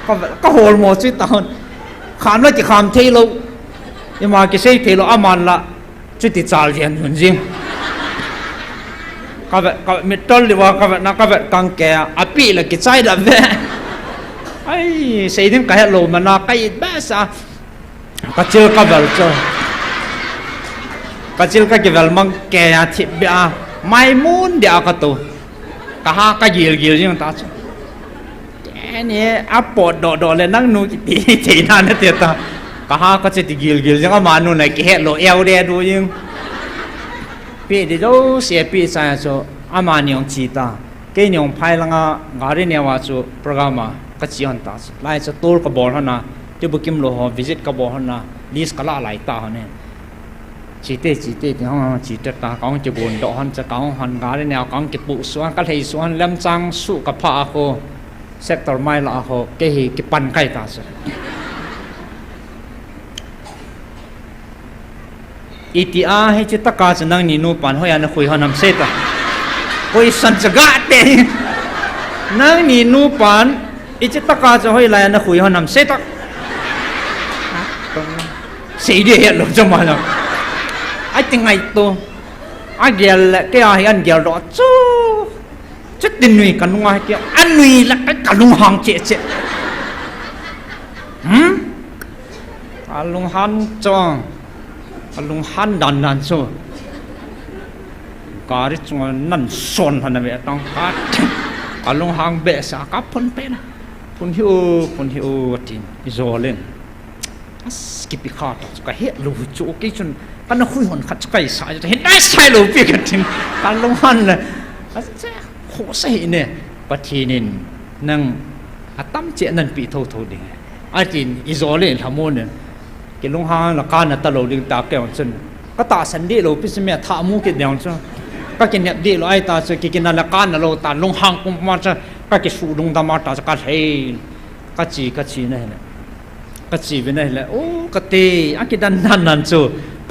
Ka, ka hol mo chi ta hon. Kham la ki kham thei lo. I ma ki sei thei lo a man la. Chuti chal vian hun jing. Ka vet, ka vet mit tol liwa, ka vet na, ka vet kang ke a, a pi la kichai da ve. Ai, sei ding ka het lo mana, ka it ba sa. Ka chil ka vel cho. Ka chil ka kivel mang ke a thip be a. Mai mun dia ka to. Ka ha ka gil gil jing ta cho. Keni a pot do do le nang nu kiti thei na na te ta. Ka ha ka che ti gil gil jing ama nu na ki het lo eu de du jing. Pi di do se pi sa so ama ni ong chi ta. Kei ni ong phai langa gari ne wa chu program a ka chi hon ta. Lai cha tour ka bol hon a. Ti bu kim lo ho visit ka bol hon a. List ka la lai ta hon e. Chite, chite, ti hong, hong, chite ta, ka hong kigun doh hon, cha ka hong hon gari neo, ka hong kipu suan, ka lhei suan, lemchang su ka pha a ko, sector mai la a ko, kei hi kipan kai ta su. Iti a, hi chi taka chu nang ni nu pan hoi a na khui hon ham se ta. Koi san cha ga te. Nang ni nu pan, i chi taka chu hoi lai a na khui hon ham se ta. Sei dia het lo cha ma lo. Ai ti ngai to. A gel le, kei a hi an gel do chu. Chu ti nui ka nunga hi kei. A nui la ka, ka lung hang che che. Hmm? A lung han cho. A lung han dan dan chu. Gari chunga nan son han a ve tang ka. A lung hang be sa ka phun pe na. Phun hi u, phun hi u tin. I zo len. As, kipi kha ta chu ka het lo chu, kei chun ka na khui hon khat chu kai sa chu, hin nai sai lo pi ka tin, ka lung han le. As, che, kho sa hi ne, Pathen in nang a tam che nan pi tho tho ding. A tin, i zo le lhamu ne. Ki lung hang la ka na ta lo ding ta ke on chun. Ka tahsan dih lou pi chu mi a thah mu kit ding chu. Ka kinep dih lou ahi ta chu, ki kinah le ka na lou ta, lunghang pum pum a chu, ka kisu lungdam a ta chu, ka lhei. Ka chi, ka chi na hile. Ka chi vin ahile, o, ka te, a kidan nan nan chu,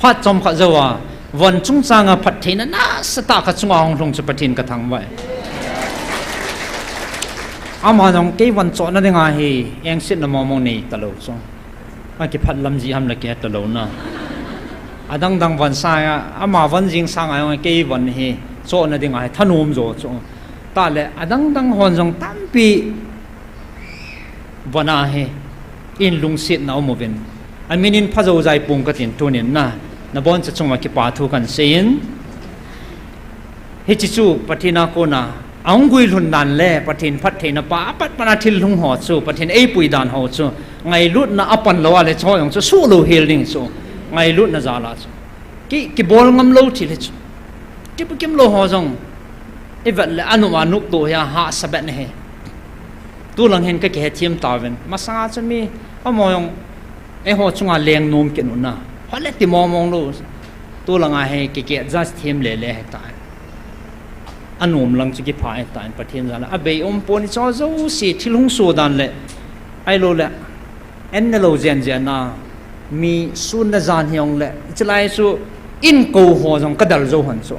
phat chom khat jou a, von chungchang a phattheina nasatah ka chunga hung lhung chu Pathen ka thangvah e. Ama jong kei von chohna dinga hi, engsetna mong mong nei talou chu. A kiphat lam ji ham la kihe talou na. Adang dang von sang a, ama von jing sang a jong kei von hi, chohna dinga hi, thanom jo chu. Tah le, adang dang hon jong tampi von a hi, in lungsetna um uvin. A min in pha jou jai pong ka tin tunin na, na boncha chunga kipa thu kan sei in. Hiche chu Pathen a kona, a hung guilhun dan le Pathen phattheina pa, apat pat a thil hung ho chu, Pathen eipui dan ho chu, ngailutna a pan lou a le chu jong chu, suh lou hel ding chu, ngailutna jal a chu. Ki, kibol ngam lou thil hi chu. Kipu kim lou ho jong. I vet le a nop a nop to hi a hahsa bet na hi. Tulang hin ka kihethem tauvin. Masanga chu mi, amaho jong, eiho chunga leng nom kit u na. Hole ti mong mong lou. Tulang a hi ki, ki adjust them le le hi ta. A nom lang chu kipha hi ta, Pathen jal a. A bei um pon i cho jo si thil hung so dan le. Ahilou le. En ne lou jen jen a, mi sun le jan hi jong le, chulai chu in ko ho jong ka dal jou hon chu.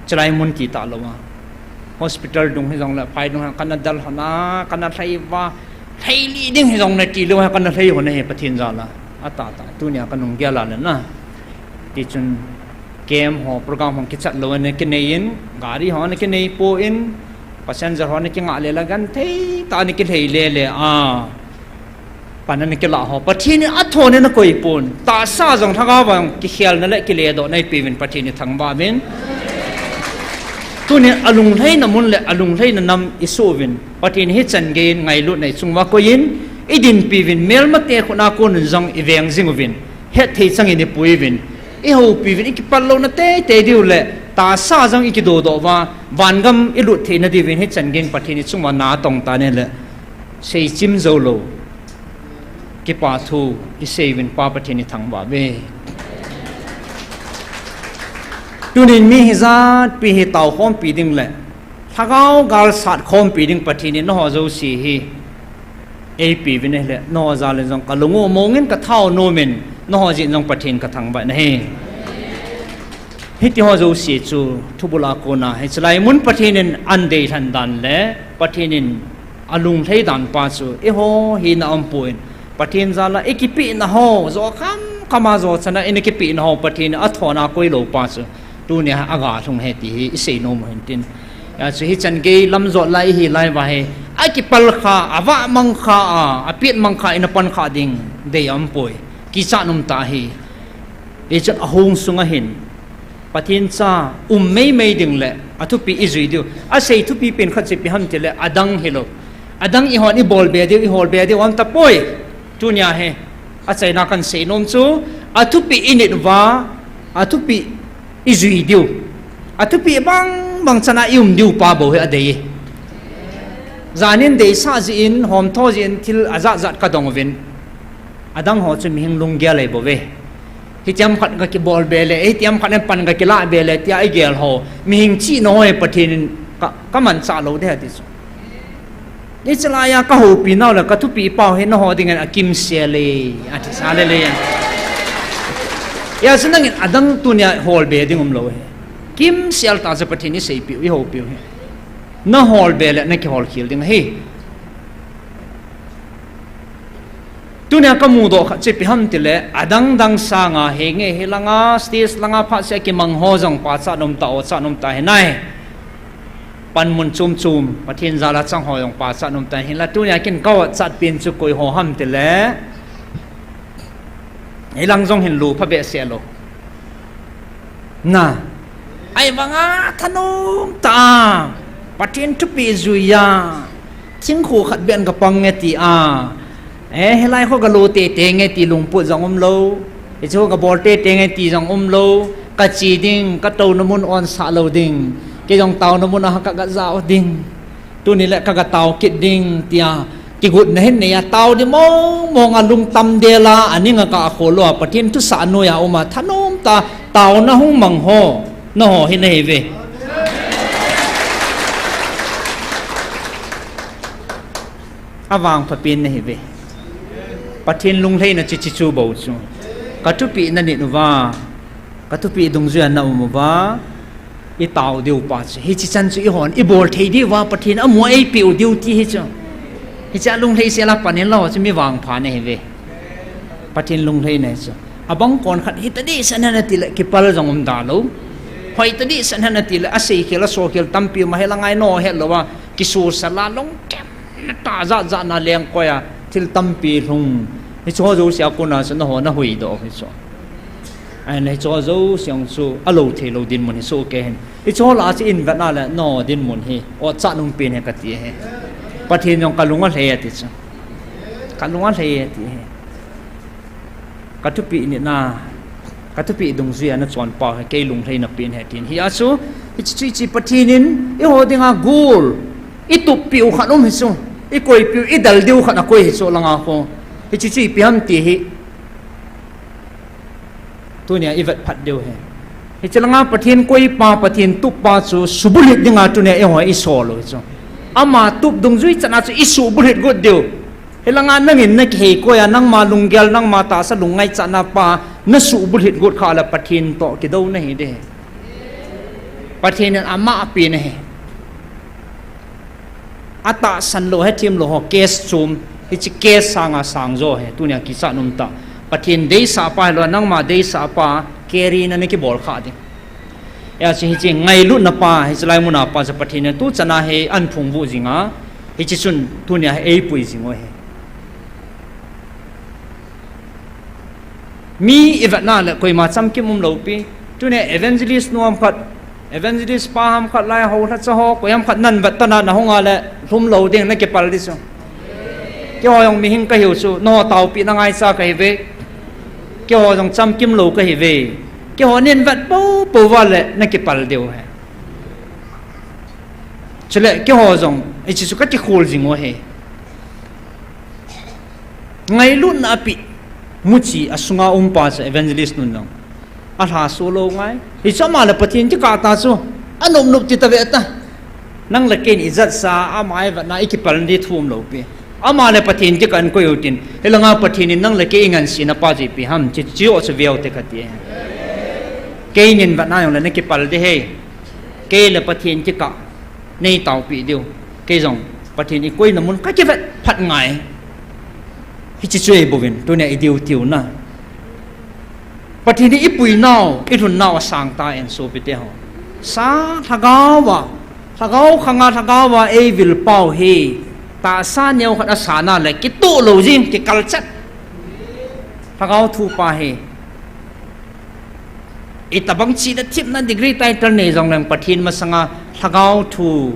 Chulai mun ti ta lou a. Hospital dung hi jong le, phai dung hi kana dal hon a, kana lhai va, lhai li ding hi jong le ti lou a, kana lhai hon a hi Pathen jal a. A ta ta, tunia ka nung gel a le na. Ti chun, camp ho, program ho kichat lou a ne kinei in, gari ho ne kinei pon, passenger ho ne kinga le la gan thei, ta ne kilhei le le a. Pan a na kila ho, Pathen in a thon in a koi pon. Tahsa jong lhagao vang kikhelna le kiledohna i peuvin Pathen i thangvah uvin. Tunin a lunglhaina mun le a lunglhaina nam i suh uvin. Pathen hi chan gei in ngailutna i chunga koi in, i dinpi uvin, melmate khut a kon un jong i veng jing uvin. Hetthei chang in i pui uvin. I houpi uvin, i kipal louna teitei diu le, tahsa jong i kidodoh uva, vangam i lut theina diuvin hi chan gei in Pathen i chunga na tong ta ne le. Seichim jou lou. Kipa thu i sei uvin Pa Pathen i thangvah uve. Tunin mi hijat pi hi tao khompi ding le lhagao gal sat khompi ding Pathen in nangho jouse hi eipe uvin ahile, nangho jal in jong ka lung u mong in ka thao nom in, nangho jeh in jong Pathen ka thangvah na hi. Hiti ho jouse chu thubul a kona hi, chulai mun Pathen in an deilhen dan le Pathen in a lunglhai dan pa chu eiho hina a um pon, Pathen jal a i kipehna ho, jo kham kham a jo chan a i na kipehna ho Pathen in a thon a koi lou pa chu tunia a ga lhung ahi ti hi i sei nom u hin tin. Hijeh chun hi chan gei lam jot lai i hi lai uva hi, a kipal kha, a vah mang kha a, a pet mang kha, i na pan kha ding dei a um poi. Kichat nom ta hi. Hijeh chun a hung sunga hin Pathen cha um mei mei ding le a thupi i jui diu. A sei thupi pen khat chu ipi ham ti le, adang hilou. Adang i hon i bol be diu, i hol be diu um ta poi. Tunia hi a chaina kan sei nom chu, a thupi i nit uva, a thupi i jui diu. A thupi bang bang chan a i um diu pa bou hi a dei. Jan in deisah jeh in, hom tho jeh in thil a jat jat ka dong uvin. Adang ho chu mihing lunggel ahi bou ve. Hitiam khat ka kibol be le, hitiam khat in pan ka kila be le, tia i gel ho. Mihing chihna ho hi Pathen in ka, ka manchah lou ding ahi ti chu. Hichelai a ka houpi nau le, ka thupi pau hi nangho dingin a kimsel e, a ti sa le le. Hijeh chun nangin adang tunia hol be ding um lou hi. Kimsel tah chu Pathen i seipeh u, i houpi u hi. Na hol be le, na kihol khel ding ahi. Tunia ka mudoh khat chu ipi ham ti le, adang dang sanga hi nge hi langa, stage langa phat seh a kimang ho jong pachat nom ta, ochat nom ta hi nai. Panmun chom chom, Pathen jal a chang ho jong pachat nom ta hi la, tunia kin ka ochat pen chu koi ho ham ti le. Hi lang jong hin lou pha behseh lou. Na. Ahivanga thanom tah a, Pathen thupi jui a, thingkhu khat beh in ka pang nge ti a. Eh, hilai kho ka lo tete nge ti lungput jong um lou. Hichu ka bol tete nge ti jong um lou. Ka che ding, ka touna mun onsah lou ding. Kei jong taona mun a ka ga jao ding. Tuni le ka ga tao kit ding, tia kigotna hin nei a, tao ding mong mong a lungtam del a, aning a ka khol lou a, Pathen thusah noi a um a, thanom ta, taona hung mang ho, naho hi nahi ve. Avangpha pen nahi ve. Pathen lunglhaina chu hichu bou chu. Ka thupeh na nit uva, ka thupeh dungjuia na um uva, i tao diu pa chu. Hichi chan chu eihon i bol thei diu va, Pathen amu a eipeh u diu ti hi chu. Hicha lunglhai sela pan in lo chu mi vangpha nahi ve. Pathen lunglhaina chu. Abang kon khat hita dehset hen ati le kipal jong um da lou. Hoi ta dehset hen ati le asei khel, aso khel tampi um a, hela ngai nahet lou va. Kisusel a lungthim tah jat jat na lengkoi a thil tampi lhung. Hichu ho jouse a kona chu naho na huhdoh hi chu. Ahin hichu ho jouse chu alou thei lou dinmun hi soh kei hin. Hichu ho lah a chu i vetna le naho dinmun hi otchat um pen ahi kati ahi. Pathen jong ka lung alhai ati chu. Ka lung alhai ati ahi. Ka thupeh nitna, ka thupeh dungjuia na chonpau hi kei lunglhaina pen ahi tin. Hia chu, hichi chu hichi Pathen in eiho dinga gol, i tup piu khat um hi chu, i koi piu, i dal diu khat akoi hi chu langa kho. Hichi chu ipi ham ti hi. Tunia i vet phat diu ahi. Hichi langa Pathen koipa, Pathen tuppa chu subulhit dinga tunia eiho i sol u hi chu. Ama tup dungjui chan a chu i subulhit got diu. Hilanga nangin na kihei koi a, nangma lunggel, nangma tahsa lungngaichana pa, na subulhit got kha le Pathen toh kidou nahi ding. Pathen in ama apen ahi. Atahsan lou, hethem lou ho, case chom, hichi case sanga sang jo ahi, tunia kichat um tah. Pathen deisah pa hilou, nangma deisah pa, carry na na kibol kha ding. Hia chu hichi ngailutna pa, hichi lai muna pa chu Pathen in tu chan a hi ahin phungvuh jing a, hichi chun tunia hi eipui jing u ahi. Mi i vetna le koima chamkim um lou pi. Tunia evangelist nu ham khat, evangelist pa ham khat, lai ho lhacha ho, koi ham khat nahin vet tan a na hung a le lhum lou ding, na kipal ding chu. Keiho jong mihing ka hiu chu, naho taopeh na ngaicha ka hi ve. Keiho jong chamkim lou ka hi ve. Keiho nin vet pou pou va le na kipal diu ahi. Chule keiho jong, hichi chu ka kikhol jing u ahi. Ngailutna api, muchi asunga um pa chu evangelist nun jong. Alha so lou ngai. Hichu ama le Pathen kikah ta chu, anop nop ti ta ve ta. Nang le kei in i jatsa, ama i vetna i kipal ding thu um lou pi. Ama le Pathen kikah in koi u tin. Hilanga Pathen in nang le kei i ngansena pa chu ipi ham, chi, chi o chu veu te kati. Kei nin vetna jong le na kipal ding ahi. Kei le Pathen kikah nei taopeh diu. Kei jong Pathen i koina mun ka kivet phat ngai. Hichi chu ahi bouvin, tunia i diu tiu na. Pathen in i puinau, i lhunnau asang ta in sopite ho. Sa lhagao va, lhagao khanga lhagao va eivil pau hi, tahsa neo khat asana le kitoh lou jing, kikal chat. Lhagao thu pa hi. Itobang chihna themna degree title nei jong leng Pathen masanga lhagao thu.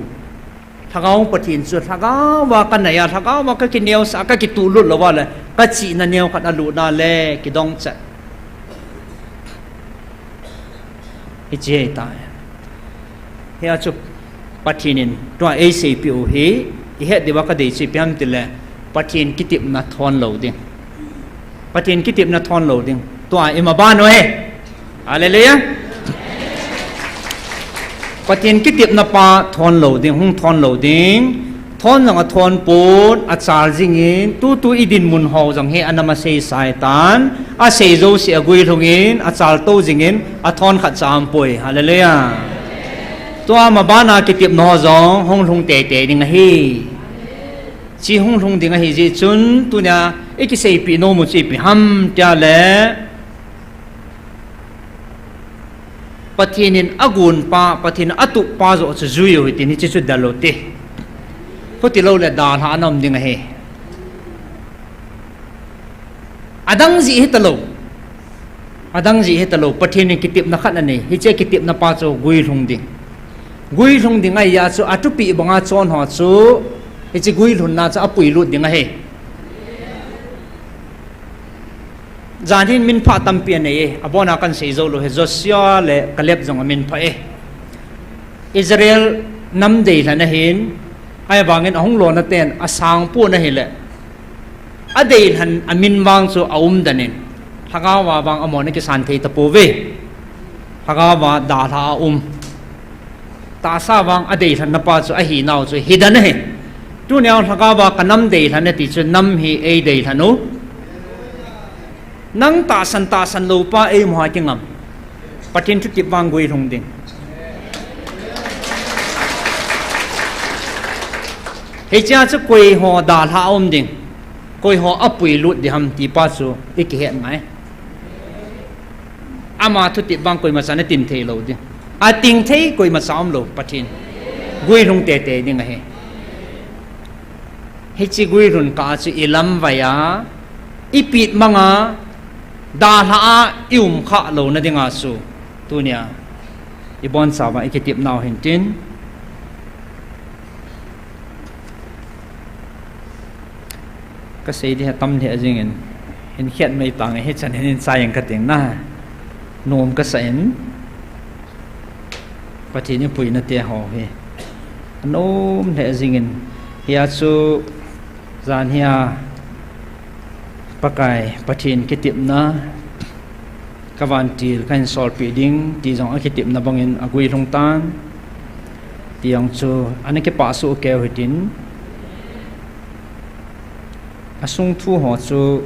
Lhagao Pathen chu lhagao va ka nai a, lhagao va ka kineosah, ka kituhlut lou va le, ka chihna neo khat alut na le, kidong chat. Hichi ahi ta. Hia chu Pathen in tua eiseipeh u hi, i het diu va ka dei chu ipi ham ti le, Pathen kitepna thon lou ding. Pathen kitepna thon lou ding. Tua i maban u ahi. Hallelujah. Pathen kitepna pa thon lou ding, hung thon lou ding. Thon jong athon pon, achal jingin, tutu i dinmun ho jong hi anam asei sai tan, asei jouse aguilhungin, achal tou jingin, athon khat cha aum poi. Hallelujah. Tua mabana kitepna ho jong hung lhung teitei ding ahi. Chi hung lhung ding ahi jeh chun tunia i kiseipeh nom u chu ipi ham tia le, Pathen in agon pa, Pathen in atup pa joh chu jui u hitin, hichi chu del u hite. Khuti lou le dalha na um ding ahi. Adang jeh hita lou. Adang jeh hita lou. Pathen in kitepna khat anei. Hiche kitepna pa chu guilhung ding. Guilhung ding ahi a chu athupi banga chon ho chu. Hiche guilhunna chu apuilut ding ahi. Jan hin minpha tampi anei e, abona kan sei jou lou hi Joshua le Caleb jong aminpha e. Israel nam deilhen ahin, ahivangin ahung lona ten asang pon ahile, adeilhen amin vang chu aumden in, Lhagao a vang amon akisan thei tapouve. Lhagao a dalha a um. Tahsa vang adeilhen na pa chu ahi nau chu hidan ahi. Tunia lhagao a kanam deilhen nati chu nam hi eideilhen u. Nang tahsan tahsan lou pa eimu a kingam. Pathen thutep vang guilhung ding. Hichea chu koiho dalha a um ding. Koiho apuilut ding ham ti pa chu ikihet ngai. Ama thutep vang koimacha natin thei lou ding. Atin thei koimacha umlou Pathen. Guilhung teitei ding ahi. Hiche guilhun kah a chu ilamvai a, ipet mang a, dalha a ium khah louna dinga chu. Tunia, ibonchauva ikitep nau hintin. Kasei ding hi atam lheh jingin, hin khet mai tange hichan hin hin chai ing kating na. Nom kasa in, Pathen ipuina te ho hi. Anom lheh jingin, hia chu jan hia Pakai Pathen kitepna, kavantil kahin solpeh ding, ti jong akitepna bangin aguilhung tan. Ti jong chu, ana kipah soh keu hitin. Asung thu ho chu,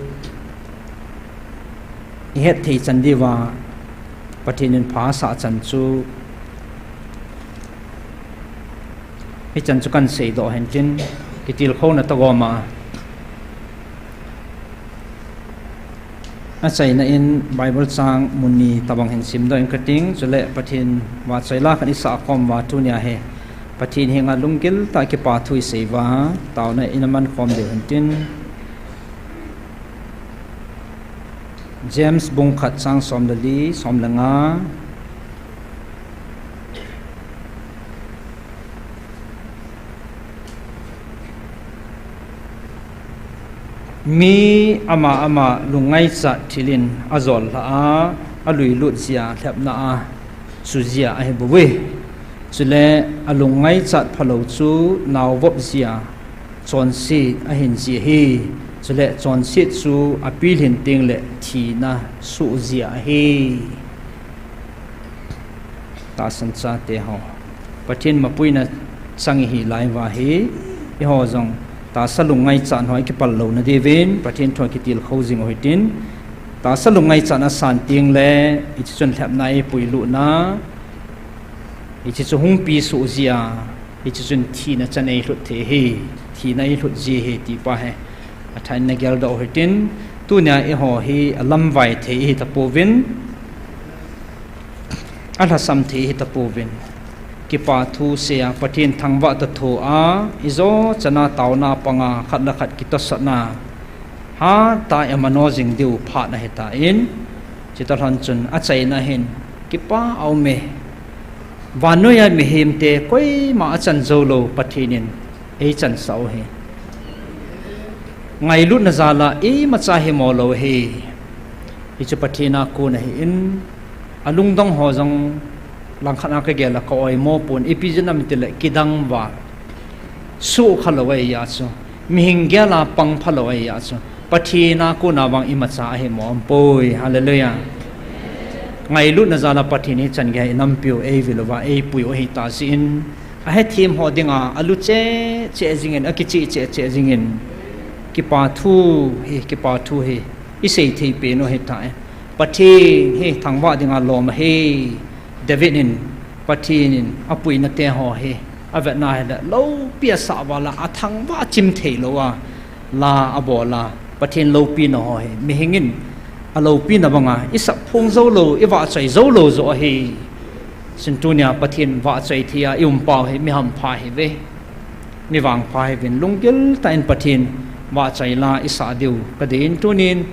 ihet thei chan diuva, Pathen in pha asah chan chu, hichan chu kahin seidoh hintin, kitilkhouna tagom a. Achaina in Bible chang mun ni tobang hin simdoh ing kating, chule Pathen vahchoi la kahin isah khom uva tunia hi. Pathen henga lunggil tah a kipa thu isei uva, taona in aman khom diu hintin. James bung khat chang som le li, som le nga. Mi ama ama lungngaicha thil in ajol lha a, alui lut jia lhepna a chu jia ahi bouve. Chule alungngaicha phalou chu naovop jia chonset ahin ji ahi. Chule chonset chu apilhin tengle thina soh jia ahi. Tahsan chate ho, Pathen mapuina chang ihi lai uva hi, eiho jong tahsa lungngaicha ho ikipal louna diuvin Pathen thu a kitilkhou jing u hitin, tahsa lungngaicha asan tengle, hiche chun lhepna eipuilutna, hiche chu hung pi soh jia, hiche chun thina chan eilhut thei ahi, thina eilhut ji ahi ti pa hi athah in nageldoh u hitin, tunia eiho hi alamvai thei ihi tapouvin, alhasam thei ihi tapouvin, kipa thu seia Pathen thangvah ta tho a, ijo chana taona panga khat le khat kitosatna hatah a imano jing diu phat ahitan, chuti lhon chun achaina hin kipa aume. Vannoiya mihemte koima achan joulou Pathen in eichansah u ahi. Ngailutna jal a imacha himo lou ahi. Hichu Pathen a kon ahin, alungdong ho jong langkhat a kagel a ka-oimo pon, ipi jeh ham itile kidang val, sukha lou ahia chu, mihem gel a pangpha lou ahia chu, Pathen a kona vang imacha ahimo aumpoi. Hallelujah. Ngailutna jal a Pathen hi chan geiya inampiu, eivil uva eipuiu ahitah jeh in, ahethem ho dinga alu cheh cheh jingin, akicheh cheh cheh jingin, kipa thu hi, kipa thu hi isei thei pen u ahitan, Pathen hi thangvah dinga lom ahi. David in Pathen in apuina te ho hi avetna hile loupi asah val a, athangvah chim theilou a la abol a, Pathen loupina ho hi mihing in aloupina banga isahphong joulou, ivahchoi joulou joh ahi. Chun tunia Pathen vahchoi thei a ium pau hi mi hampha ihiuve, mi vangpha ihiuvin, lunggil tah in Pathen vahchoi la isah diu kadei in tunin,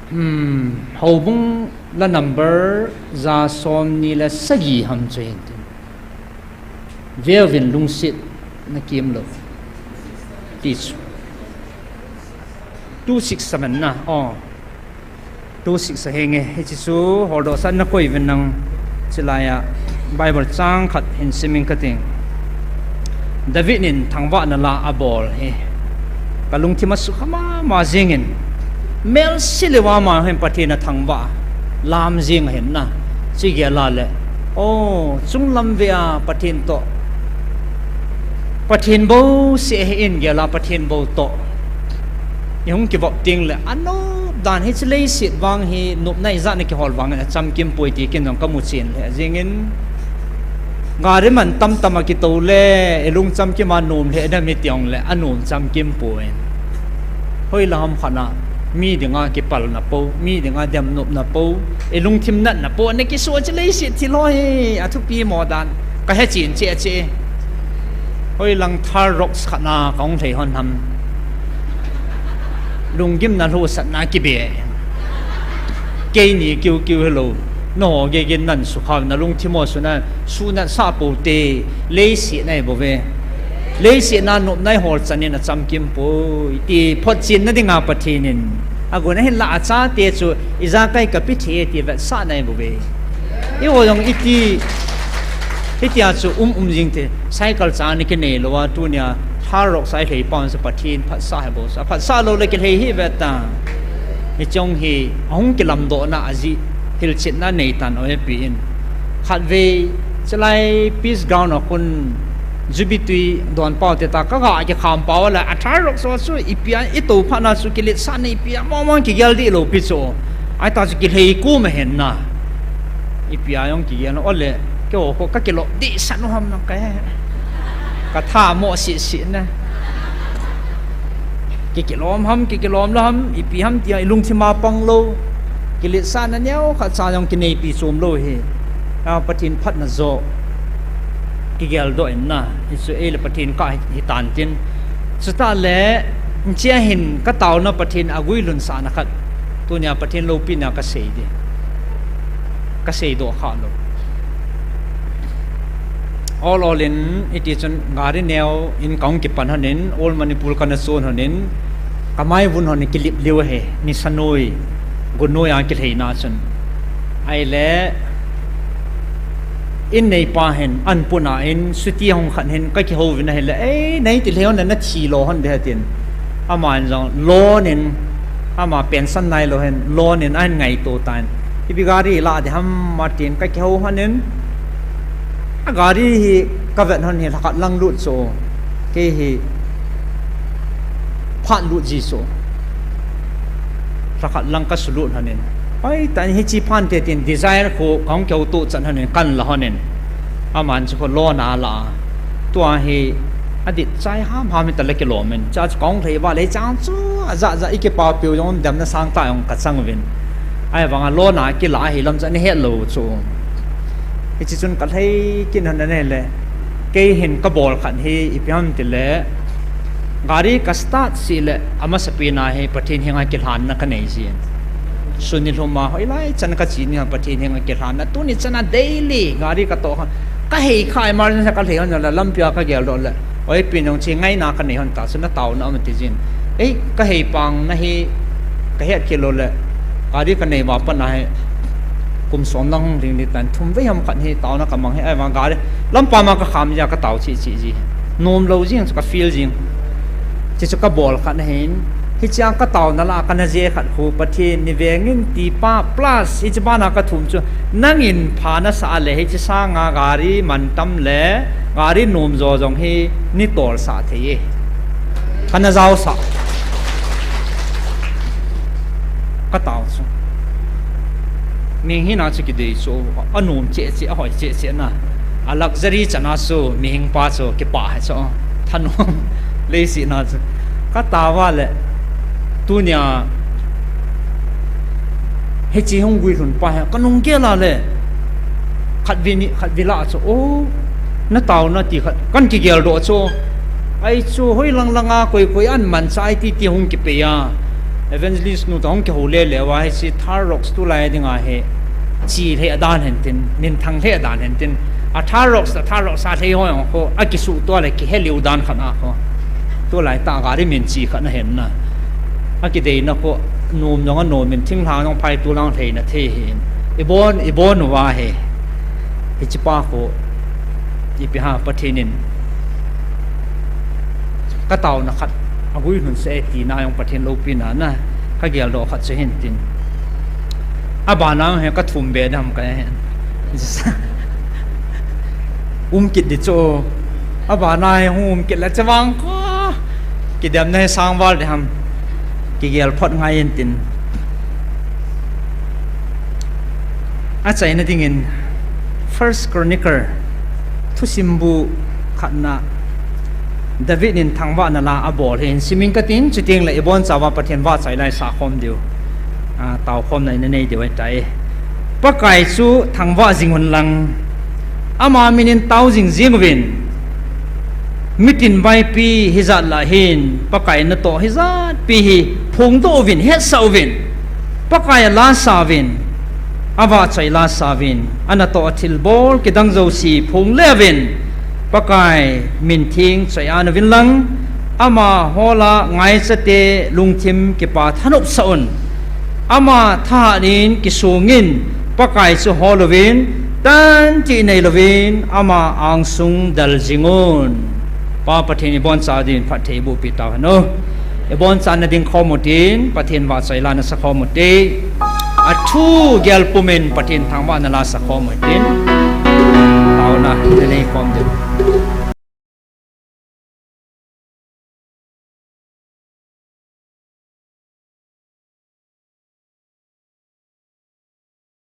hmm, Houbung la number ja somni le sagi ham chu hin tin. Veuvin, lungsetna kimlou ti chu. Two six seven na, oh. Two six ahenge, hiche chu holdoh sah in nakoi uvin lang, chulai a Bible chang khat hin sim ing kating. David in thangvahna la abol hi kalungthim asukha mama jingin, Melse le vama hin Pathen athangvah, lam jing ahin na. Chugel a le, o, chunglam vea Pathen toh, Pathen bouseh ahin gel a Pathen bou toh ihung kivop teng le, anop dan, hiche leiset vang hi nopna ijat a kihol vangin achamkim poi ti ken jong kamu chen lheh jengin, gari man tamtam a kitou le, ilung chamkim a nom lheh dem iti jong le, anom chamkim poi. Hoilang ham khat a, mi dinga kipalna pou, mi dinga demnopna pou, ilungthim natna pou ana kisoh chu leiset thil ho hi, athupi mo dan kahe chen cheh cheh. Hoilang Thar Rocks khat a kahung lhei hon ham. Lunggimna lhosatna kibe. Keini kiu kiu hilou. Nangho geiyin nan sukha, nalungthim ho suna, sunatsah pou te, leiset ahi bouve. Leiset a nopna ihol chan in achamkim poi ti photchenna dinga Pathen in agon ahinlah, achate chu ijakai kape thei ti vetsahna ahi bouve. Eiho jong iti, hitia chu um um jing te, cycle chang ana kinei lou a, tunia Thar Rocks a ilhei pa chu Pathen phatsah ahi bou chu, aphatsah lou le kilhei hih ve ta. Hiche jong hi ahung kilamdohna ajeh, hilchetna anei tan, o, hepi in. Khatvei, chulai Peace Ground a khun, Jubilee tui donpau te ta, kaga kikham pau le, a Thar Rocks ho chu ipi a, itou phatna chu kiletsahna ipi a, mong mong kigel dih lou pi chu. Ahita chu kilhei kom ahin na. Ipi a jong kigel, o le, keiho khu kakilop dehset u ham na kahe. Katha mo seh seh na. Kikilom ham, kikilom lou ham, ipi ham tia ilungthim a pang lou. Kiletsahna neokhat cha jong kineipi chom lou hi. A, Pathen phatna joh kigeldoh in na, hichu ei le Pathen kah hi, hitan tin. Chutah le, hichea hin kataona Pathen aguilhunsahna khat, tunia Pathen loupina kasei di, kaseidoh kha lou. Ol ol in, hiti chun gari neo in kahung kipan hon in, Old Manipur kana chon hon in, kamai vun hon in kilip liu ahi, nisa noi, gun noi a kilheina chun. Ahile, in neipa hin, an puna in, chuti hung khat hin, kakihou vin ahile, ei, nei ti lhei hon le, nathi lo hon de tin. Aman jong, loan in, ama pension nailou hin, loan in, ahin ngaito tan. Ipi gari lah di ham atin, kakihou hon in, a gari hi kavet hon hi lhakhat lang lut chu, kei hi phat lut ji chu. Lhakhat lang kasulut hon in. Hoitah in hiche phat te tin Dzire khu kahung kihouto chan hon in, kanla hon in. Aman chu khu loan a la a. Tua hi adih chai ham ham hita le kilom in. Chua chu kahung lhei uva le chang chu ajah jah ikipapiu jong demna sangtah jong kachang uvin. Ahivanga loan a kila ahi lam chu ana het lou chu. Hiche chun kalhei kit hon in ahile, kei hin kabol khat hi ipi ham tile, gari kastart seh le amasapen a hi Pathen henga kilhanna kanei jin. Sun nilhum a hoilai chan kache ni a Pathen henga kilhanna, tuni chan a daily gari katoh kha, kahei kha emergency kalhei hon le lampia kageldoh le, oi, pi nung chi ngaina kanei hon ta, chu nataona um ti jin. Ei, kahei pang na hi, kahet kit lou le, gari kanei uva pat na hi, kum som lang hung ding di tan, thum vei ham khat hi taona kamang hi, ahivang gari, lampa ma kakham jia katao cheh cheh ji. Nom lou jing chu ka feel jing. Hiche chu kabol khat ahin, hichea kataona lah a kana je khat khu Pathen ni vengin tipa plus hiche bana kathum chu nangin pha nasah le hiche sanga gari mantam le gari nomjo jong hi neitolsah thei e. Kana jaosah. Katao chu. Mihing hina chu kidei chu, anom cheh cheh, ahoi cheh cheh na. A luxury chana chu, mihing pa chu, kipah hi chu, thanom, leiset na chu. Katao va le, tunia, hiche hung guilhun pa hi, kanung gel a le, khatvei ni, khatvei lah chu, o, nataona ti khat, kan kigeldoh chu, ahi chu, hoilang langa, koi koi an manchah ahi ti ti hung kipei a. Evangelist nu toh hung kihou le le uva hiche Thar Rocks tulai dinga hi, che lheh dan hen tin, minthang lheh dan hen tin, a Thar Rocks, a Thar Rocks a lhei ho jong khu, akisuhto le kihe lheh dan khat a khu. Tulai tah gari min che khat na hen na. Akideina khu, nom jong anom in, thinglhang jong phai tulang lheina thei hin. Ibon, ibon uva hi. Hiche pa khu, ipi ham Pathen in kataona khat, aguilhun sah e tina jong Pathen loupina na. Kageldoh khat chu hin tin. Abana hi kathum be dam ka hin. Um kit di chu. Abana hi hung um kit le chavang ko. Kidemna hi sangval di ham. Kigel phot ngai in tin. Achaina dingin First Chronicle thusim bu khatna David in thangvahna la abol hi hin simin katin, chuteng le ibonchauva Pathen vahchoi la isakhom diu, a, taokhomna inanei diu ahitai. Pakai chu thangvah jing un lang, ama minin tao jing jing uvin, mitin vaipi hijat lah hin, Pakai natoh hijat pi hi phongdoh uvin, hetsah uvin, Pakai alasa uvin, avahchoi lasa uvin, anatoh athilbol kidang jouse phongle uvin, Pakai mintheng choi-an uvin lang, ama hola ngaichate lungthim kipa thanopsah un. Ama thahat in kisungin, Pakai chu hol uvin, tantih neilouvin, ama angsung del jing un. Pa Pathen iboncha din phatthei bohpi tauhen. Ibonchana dingkhom utin, Pathen vahchoi la nasakhom ute. Athu gel pumin Pathen thangvahna la sakhom utin. Taona naneikhom diu.